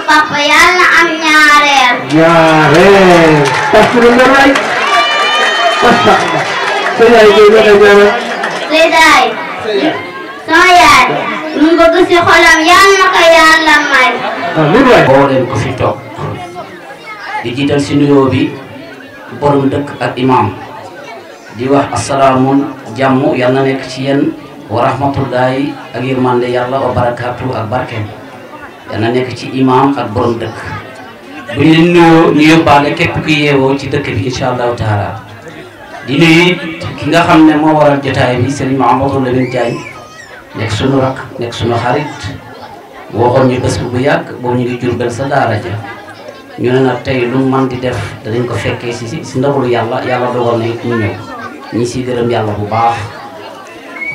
papa Yàlla am ñaareel tasuru nga may pasta sa yaay ngay la ñaanal Seydai sama yaay lu bëgg ci xolam Yàlla na ko Yàlla may amiin waay boo leen ko fi toog di jiital ci nuyoo bi borom dëkk ak imam di wax assalaamu jàmm yàlla na nekk ci yéen wa rahmatullahi ak yërmande yàlla wa barakaatu ak barkeem yàlla na nekk ci imam ak borom dëkk bu ñu leen nuyoo ñu yóbbaale képp ku yeewoo ci dëkk bi incha allahu taala di nuyu ki nga xam ne moo waral jotaay bi Serigne Mahamadou Lamine Diagne nekk sunu rak nekk sunu xarit waxoon ñu bés bu yàgg boobu ñu ngi Jurbel sa daara ja ñu ne nag tey lu man di def danañ ko fekkee si ndawalu yàlla dogal na it ñu ñëw ñi si gërëm yàlla bu baax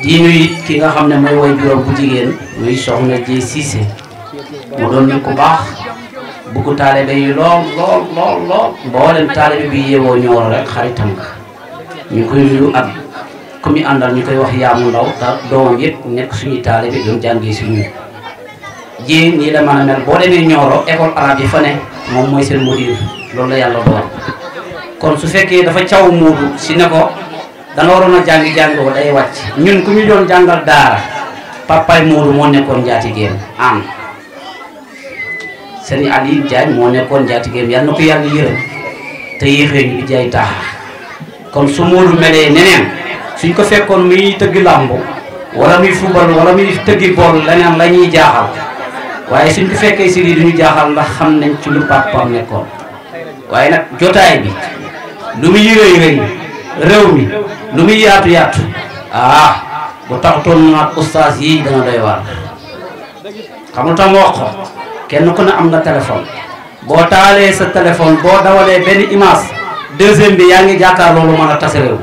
di nuyu ki nga xam ne mooy woy juróom bu jigéen muy soxna Jéy Siise mu doon nit ku baax bugg taalibe yi lool mboolem taalibe bi yeewoo Ñooro rek xaritam nga ñu koy nuyu ak ku mi àndal ñu koy wax Yaamu Ndaw te doomam yëpp nekk suñuy taalibe doon jàngee si ñun ji nii la mën a mel boo demee Ñooro école arabe yi fa ne moom mooy seen mudir loolu la yàlla doon kon su fekkee dafa caw muudu si ne ko da nga waroon a jàng ko day wàcc ñun ku ñu doon jàngal daara papaay muudu moo nekkoon njaatigéem am Serigne Aliou Diagne moo nekkoon njaatigéem yal na ko yàlla yërëm te yéexee ñu jaay taax kon su muudu melee neneen suñ ko fekkoon muy tëgg làmb wala muy football wala muy tëggi bool leneen la ñuy jaaxal waaye suñ ko fekkee si lii duñu jaaxal ndax xam nañ ci lu papaam nekkoon waaye nag jotaay bi lu muy rëy rëy réew mi lu muy yaatu yaatu bu taxutoon nag ustaas yi dana doy waar xam nga tam wax ko kenn ku ne am nga téléphone boo taalee sa téléphone boo dawalee benn image deuxième bi yaa ngi jàkkaar loolu mën a tase réew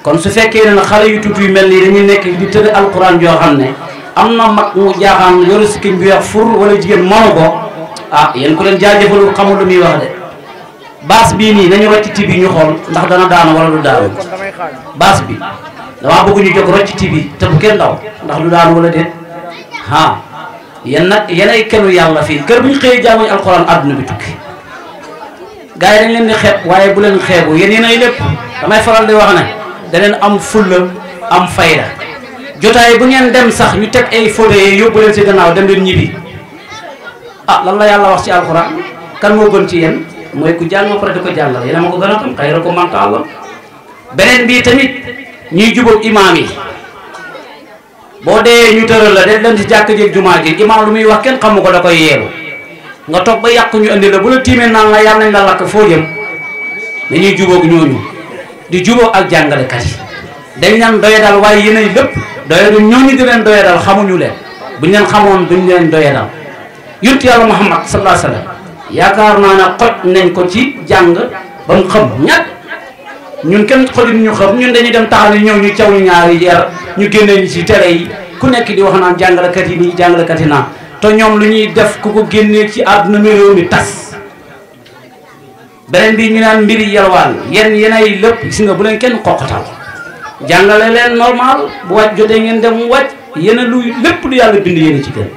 kon su fekkee ne xale yu tuuti yu mel nii dañuy nekk di tëdd alquran joo xam ne am na mag mu jaaxaan yoru sikkim bi wax fur wala jigéen mënu ko yéen ku leen jaajëfalul xamul lu muy wax de baas bii nii nañu rocc tibi ñu xool ndax dana daanu wala du daanu baas bi damaa bëgg ñu jóg rocc tibi te bu kenn daw ndax du daanu wala déet yéen nag yéen ay kenu yàlla fii kër bu ñu xëyee jaamuñu alquran àdduna bi tukki gars yi dañ leen di xeeb waaye bu leen xeebu yéen yéen ay lépp damay faral di wax ne da leen am fulla am fayda jotaay bu ngeen dem sax ñu teg ay fauteuil yóbbu leen ci gannaaw dem leen ñibbi lan la yàlla wax ci alquran kan moo gën ci yéen mooy ku jàng ba pare di ko jàngal yéen a ma ko gën a xam xayra ko mantal la beneen bii tamit ñuy jubóog imaam yi boo dee ñu tëral la de leen ci jàkk jéeg jumaa ji imaam lu muy wax kenn xamu ko da koy yeelu nga toog ba yàq ñu indi la bu la tiimee naan la yàlla nañ la lakk foo jëm dañuy jubóog ñooñu di jubóog ak jàngalekat yi dañ leen doye dal waaye yéenay lépp doye du ñooñu di leen doye dal xamuñu leen buñ leen xamoon duñ leen doye dal yonent yàlla Muhammad sallallahu alayhi wa sallam yaakaar naa ne xoj nañ ko ci jàng ba mu xam ñett ñun kenn xojut ñu xam ñun dañuy dem taxaw ni ñëw ñu caw ñu ñaari yar ñu génne ñu ci télé yi ku nekk di wax naan jàngalekat yi nii jàngalekat yi naan te ñoom lu ñuy def ku ko génnee ci àdduna mi réew mi tas beneen bi ñu naan mbiri yalwaan yenay lépp gis nga bu leen kenn xoqatal jàngale leen normal bu wàcc jotee ngeen dem mu wàcc yéen lu lépp lu yàlla bind yéen ci gën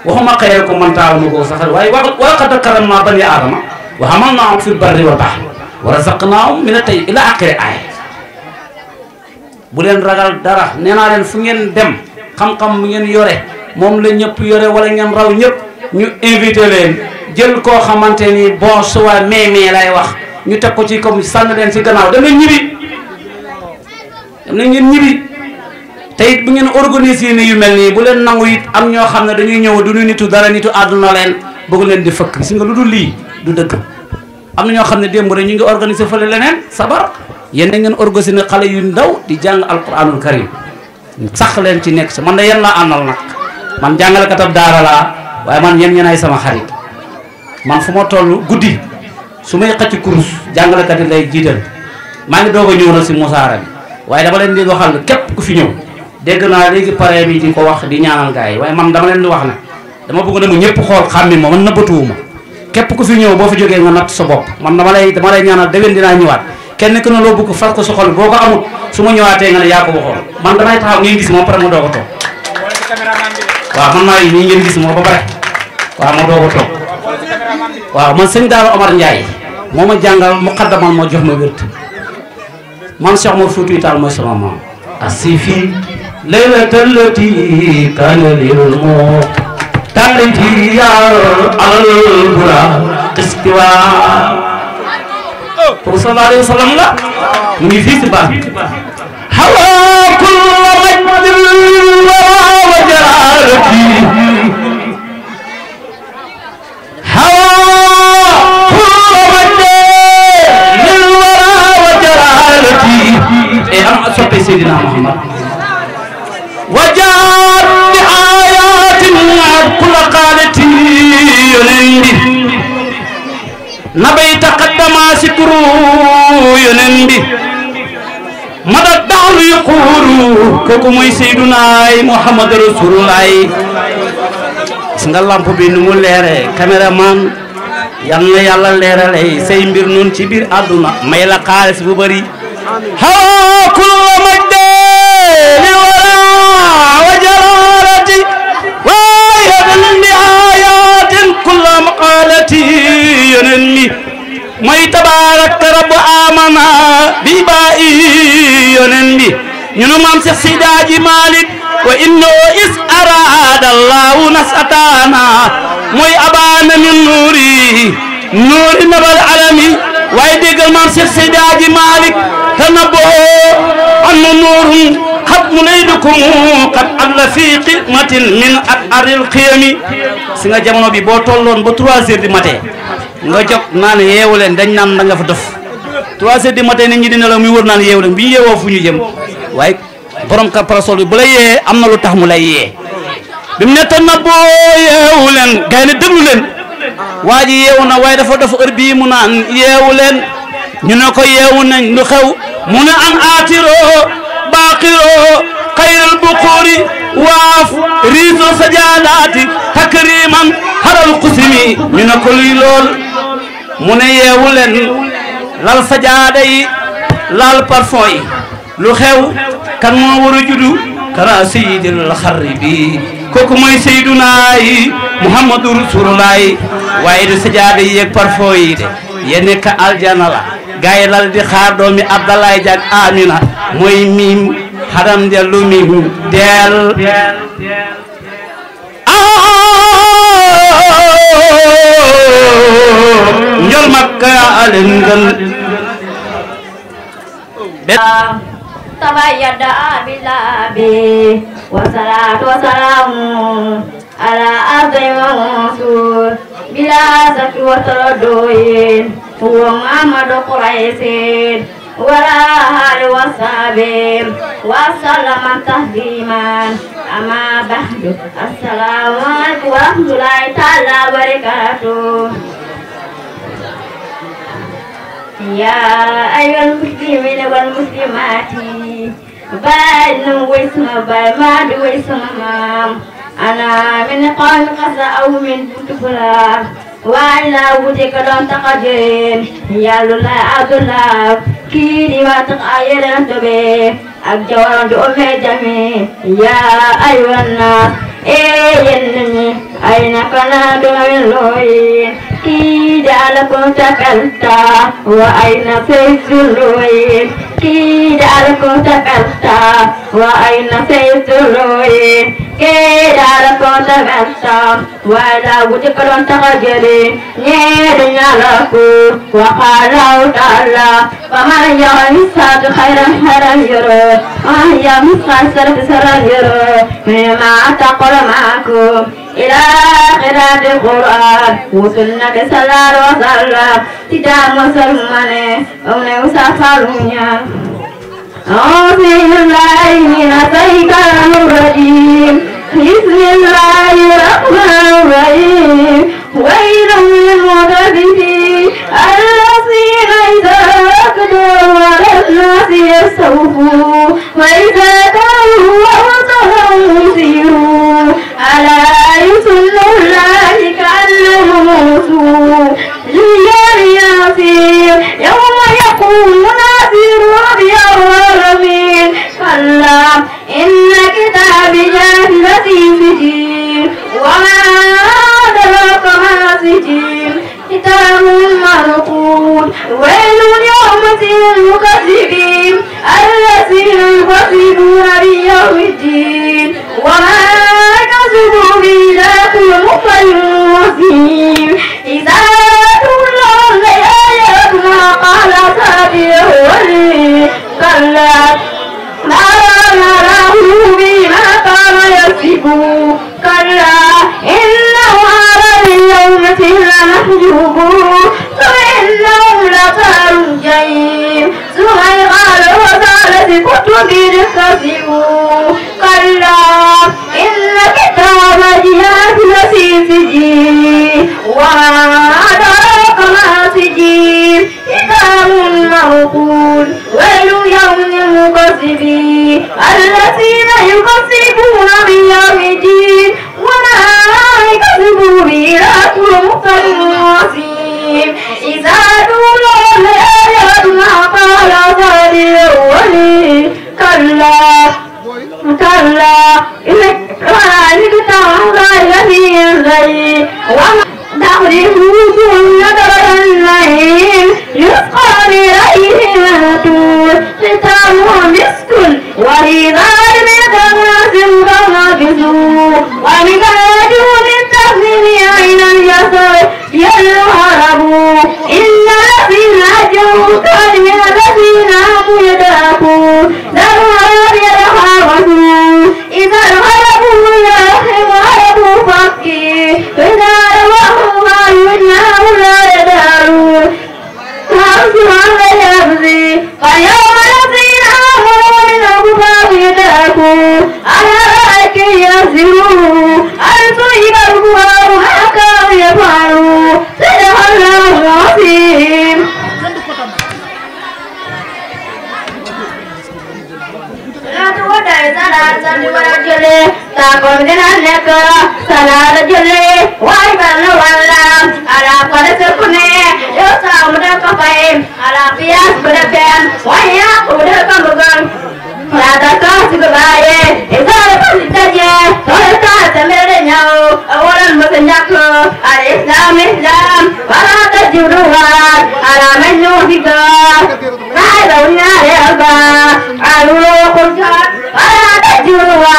waxuma xëyal ko mantaal ma ko saxal waaye wa qad karramnaa banii aadama wa hamalnaahum fil barri wal bahri wa razaqnaahum mina tayyibaati ila aaxiri aaya bu leen ragal dara nee naa leen fu ngeen dem xam-xam bu ngeen yore moom la ñëpp yore wala ngeen raw ñëpp ñu invité leen jël koo xamante ni bon soit mais lay wax ñu teg ko ci comme sànn leen ci gannaaw dem leen ñibbi dem na ngeen ñibbi te it bu ngeen organisé ni yu mel nii bu leen nangu it am ñoo xam ne dañuy ñëw du ñu nitu dara nitu àdduna leen bëgg leen di fëkk si nga lu dul lii du dëgg am na ñoo xam ne démb rek ñu ngi organisé fële leneen sabar yéen da ngeen organisé xale yu ndaw di jàng alquranul karim sax leen ci nekk si man da yéen laa àndal nag man jàngalekatab daara laa waaye man yéen ay sama xarit man fu ma toll guddi su may xëcc kurus jàngalekat yi lay jiital maa ngi doog a ñëw na si musaara bi waaye dama leen di waxal képp ku fi ñëw dégg naa léegi pare bi di ko wax di ñaanal gars yi waaye man dama leen di wax ne dama bëgg na mu ñëpp xool xàmmi ma man nëbbatuwuma képp ku fi ñëw boo fi jógee nga natt sa bopp man dama lay ñaanal déwén dinaa ñëwaat kenn ku ne loo bëgg fas ko sa xol boo ko amul su ma ñëwaatee nga ne yaa ko waxoon man damay taxaw ngeen gis moom pare ma doog a toog waaw man maa yi nii ngeen gis moo ba pare waaw ma doog a toog waaw man sëñ Daara Omar Ndiaye moo ma jàngal muqaddamal moo jox ma wért man Cheikh Omar Foutiyou Tall mooy sama maam asifi laylatal lati kana lil mu taliti ya al bura istiwa pour sallallahu alayhi wa sallam la mu ngi fii si baax hawa kullu majdin wa jalaalati soppe Seydina Muhammad wajaat bi ayatin kula qalati yonendi nabay taqaddama sikru yonendi mada da'lu yaqulu kooku mooy Seydina Muhammad Rasulullah gis nga lamp bi nu mu leere caméraman yal na yàlla leerale say mbir noonu ci biir àdduna may la xaalis bu bari hawa kullu majdi li wara wa jalalati wa yadan bi ayatin kullu maqalati yonen mi mooy tabarak rabbu amana bi ba'i yonen bi ñunu maam Seex Sidaaji Malik wa inno is arada allahu nasatana mooy abana min nuuri nabal alami waaye déggal maam Seex Sidaaji Malik tanabbo anna nuurun xat mu laydukum qad alla fi qidmatin min aril qiyami si nga jamono bi boo tolloon ba 3 heures du matin nga jóg naan yeewu leen dañ naan da nga fa dof 3 heures du matin nit ñi dina la muy wër naan yeewu leen bi ñu yeewoo fu ñu jëm waaye borom parasol bi bu la yee am na lu tax mu lay yee bi mu ne tan na boo yeewu leen gay ne déglu leen waa ji yeewu na waaye dafa def heure bii mu naan yeewu leen ñu ne ko yeewu nañ lu xew mu ne an aatiroo baaqiroo xayral buquuri waaf riiso sajaadaati takriman haral qusimi ñu ne ko luy lool mu ne yeewu leen lal sajaada yi laal parfum yi lu xew kan moo war a juddu kana sayyidil xarri bi kooku mooy sayyiduna yi muhammadu rasulullah waaye du sajaada yi ak parfum yi de yéen nekk aljana la gaay lal di xaar doomi Abdalaay jak Amina mooy miim xaram dellu miim del njol makka alengel tabayyada billahi wa salatu wa salamu ala abdi mansur bila zakri wa taradoyin huwa Muhammadu Quraisin wala hali wa sabim wa salama tahliman amma ba'du assalamu alaikum wa rahmatullahi ta'ala wa barakatuh ya ayyuhal muslimina wal muslimati ba'du waisma ba'du waisma ana min qawmi qasa aw min tufla wa ila wutika don taqajen ya lula abdullah kiri wa taqayeran tobe ak jawaran do me jami ya aywana yenni ayna kana do loyi ki dala ko takalta wa ayna fayzuluyi ki dala ko takalta wa ayna fayzuluyi ki dala ko takalta wa ila wutika don taqajen nyere nyalaku wa qala ta'ala wa man ya'isad khairan haram yara ya misqasar bisaran yara mimma taqala ma'akum ila qira'at al-Qur'an wa sunnah sallallahu alaihi wasallam tidak musalmane awne usafalunya Bismillahi minasyaitonir rajim Bismillahirrahmanirrahim wailun lil mutaffifin allazina idza qadaru 'ala an-nasi yastawfun wa idza qalu wa wazanu yusirun ala yusallullahi ka'annahum rusul liyasir yawma yaqulu nasir rabbil alamin kalla inna kitabi jannati sijil wa ma adraka ma sijil kitabun marqum wailun yawmatin lilmukazzibin allazina yukazzibuna biyawmiddin wa ma كذبوا بذاك المخلصين إذا تولى آياتنا قال سابيه كلا ما نراه بما كان يكسبون كلا إنه على اليوم لمحجوبون فإنهم لصالوا الجحيم ثم قال وقال كتب كذبوا كلا إن كتاب جهاد في سجين وما أدراك ما سجين كتاب مرقوم ويل يوم للمكذبين الذين يكذبون بيوم الدين وما يكذبوا به إلا كل مختل وسيم إذا تولى آياتنا قال ذلك الأولين كلا كلا إنك تعالى الذي ينزل وما تخرجوه نذر الليل يسقى برأيه منتور ختامه مسك ولذار من تناسم كنافسه ومزاجه من تحمل عين اليسر يلهربوا إن الذين أجروا كان من الذين هم يدركون ذروا يتحرسون إذا انقلبوا إلى أهلهم انقلبوا فكين فإذا رواه ما يجناه لا يدارون salat sandi wala jole ta ko dina nek salat jole way ban wala ala ko de ko ne yo sa mu de ko fay ala pias ko de ben way ya ko de ko bugan la ta ko ci baye e sa ko ci taje ko ta tamere nyaaw awalan ma sa ñak al islam wala ta juruwa ala menu diga ay daw ñaare alba alu ko jat wala ta juruwa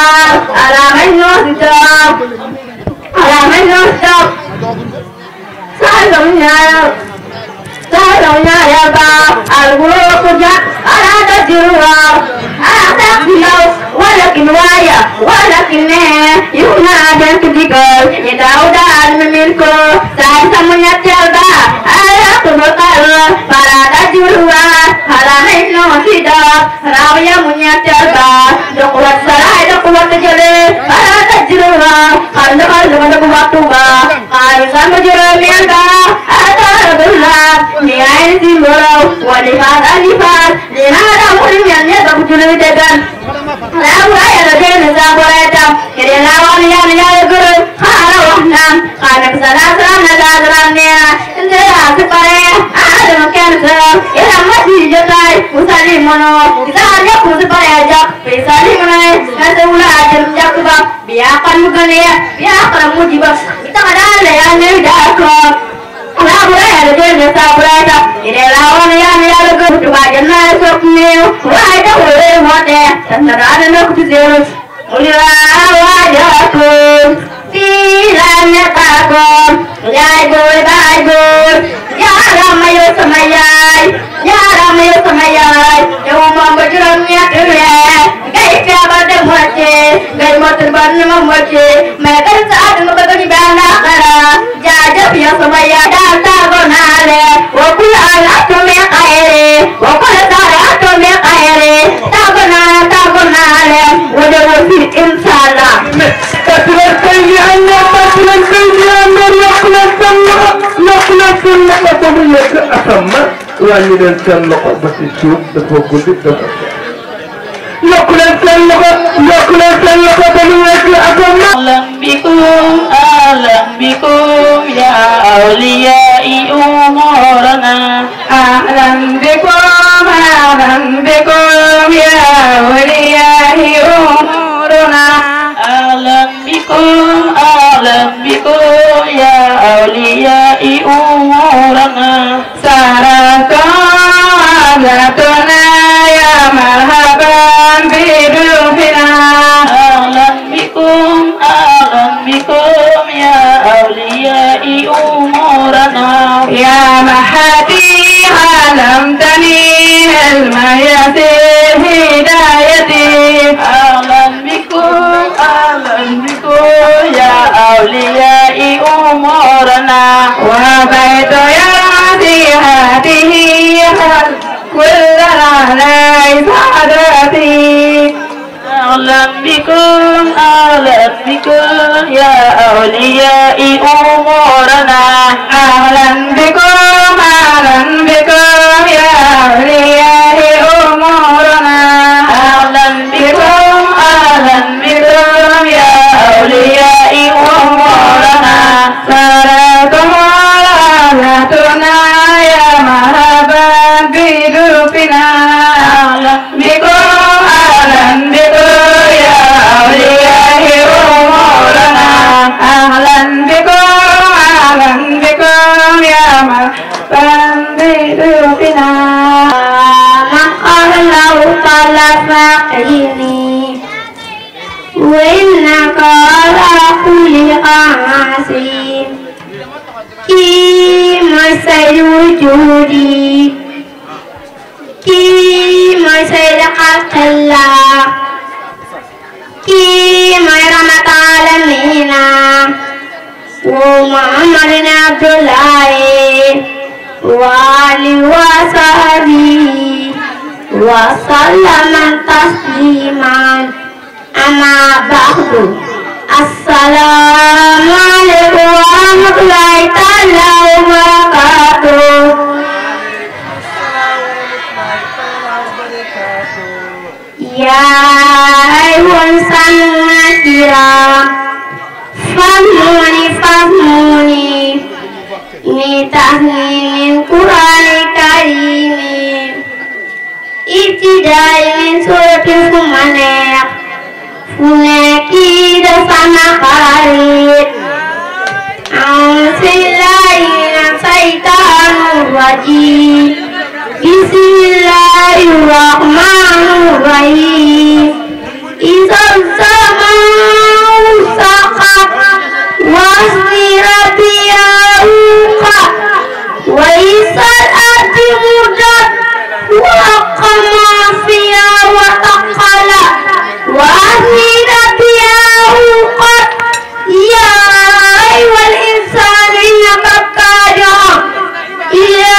ala menu diga ala menu diga say daw ñaare alba alu ko jat ala ta juruwa ولكن وايا ولكن ينادى كذبل يداود منكم سايس من يتلبا أياكم القلب فلا تجروا على منه سيدا راويا من يتلبا دقوة سراي دقوة جلي فلا تجروا خلد دقوة توبا قارسا مجروا ميلبا أتار بالله ميعين سيمورو ولفاد ألفاد لهذا مهم يدق جلو دقن لا يا رجال زابوريتا كرينا وانيا يا غرو خارا وحنا خانك سلاسل نزادرانيا انتها سفري آدم كنسا إلا مسيح جتاي مسلمونو كتار يكو سفري جاك في سليموني نسولا عجل جاكبا بياقا مغنيا بياقا مجيبا بتقدر لياني داكو لا بلا رجال زابوريتا كرينا وانيا يا غرو تباجنا سوكنيو وايدا ولي موتي تنران نكتزيرو ولواجهكم في لنقاكم جايبول بايبول يا رام يسمياي يا رام يسمياي يوم بجرم يتوي كيف يبدأ موتي غير موتر بني موتي ما كان سعد مبغني بنا خرا جاجب يسمياي دالتا بنالي وكل علاتم خيري وكل ساراتم خيري تابنا تابنالي ودو في إنسانا كثرة سيئة كثرة سيئة نقلة تهيئة أسمى وأن الجنة بس الشوق بتوقف الدفع نقلة تهيئة أسمى أهلا بكم يا أولياء أمورنا أهلا بكم يا أولياء أمورنا أهلا بكم يا أولياء أمورنا سارتنا يا مرحبا بضيوفنا أهلا بكم يا أولياء أمورنا يا محاتي علمتني المياسر هدايتي أهلا بكم يا أولياء أمورنا وبيت يرعتي هاته كل علي سعادتي أهلا بكم يا أولياء أمورنا أهلا بكم يا أولياء أمورنا أهلا بكم يا أولياء أمورنا سارتم علامتنا يا مرحبا بضيوفنا أهلا بكم يا أولياء أمورنا أهلا بكم يا مرحبا بضيوفنا من قال له قال فاقيني وإنك على خلق عظيم كي مسير وجودي كي مسير خلق الله كي مرمت عالمين ومحمد عبد الله وآله وصحبه وسلم تسليما أما بعد السلام عليكم ورحمة الله تعالى وبركاته يا والإنسان كرام فهموني لتحميل القرآن الكريم ابتداء من سورة الفمانية فنكيد فنقاريد أعوذ بالله من الشيطان الرجيم بسم الله الرحمن الرحيم إذا السماء انشقت وأزلفت الجبال وإذا الأرض مدت وحق ما فيها وثقلت وأزلفت الجبال يا أيها الإنسان إنك كادح إلى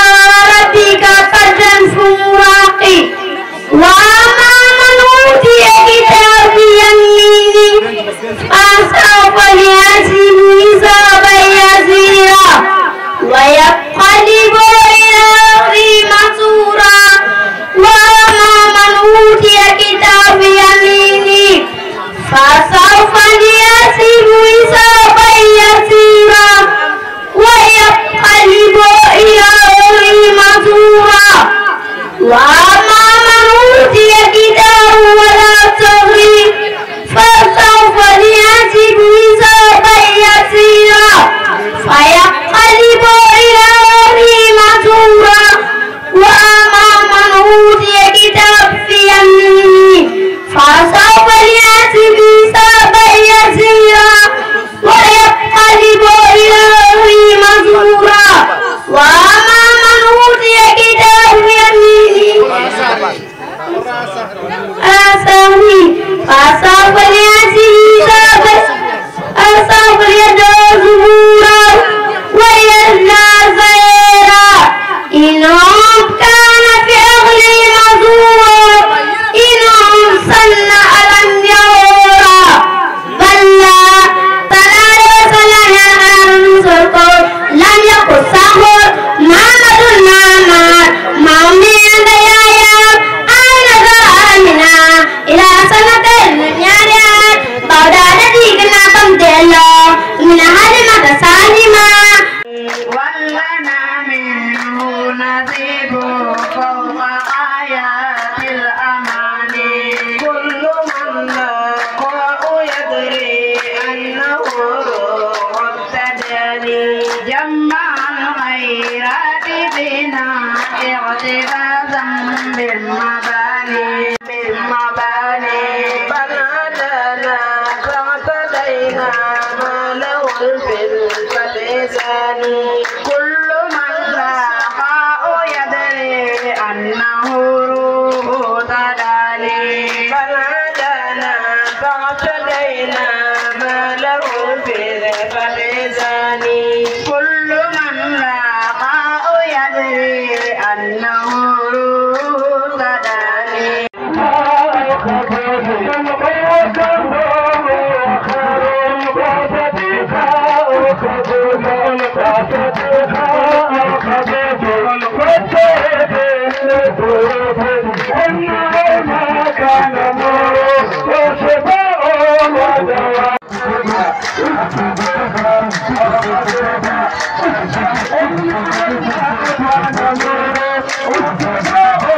ربك كدحا فملاقيه وأما من أوتي كتابه بيمينه فسوف يحاسب حسابا يسيرا وينقلب إلى أهله مسرورا وأما من أوتي كتابه بيمينه فسوف يحاسب حسابا يسيرا وينقلب إلى أهله مسرورا وأما من أوتي كتابه ولا تغري فسوف يحاسب حسابا يسيرا فينقلب إلى أهله مسرورا وأما من أوتي كتابه بيمينه فسوف يحاسب حسابا يسيرا وينقلب إلى أهله مسرورا وأما من أوتي كتابه بيمينه فسوف يحاسب فسوف يدعو ثبورا ويصلى سعيرا إنهم كان في أهله مسرورا إنهم صلى على النور بل لا تنال وصلنا نسرقه لم يكن سهر محمد المامار مؤمن ديايا أنا ذا إلى سنة المليارات بعد ذلك نقم دلو من هذه سالمة ولنا منه نصيب فوق آيات الأمان كل من لاقاه يدري أنه روح ابتداني جمع الخيرات بنا اعتبادا بالمباني بنادنا فاعتدينا ما له الفلسان كل من لاقاه يدري أنه روح تداني بنادنا فاعتدينا ما له الفلسان كل من لاقاه يدري أنه روح تداني Oh,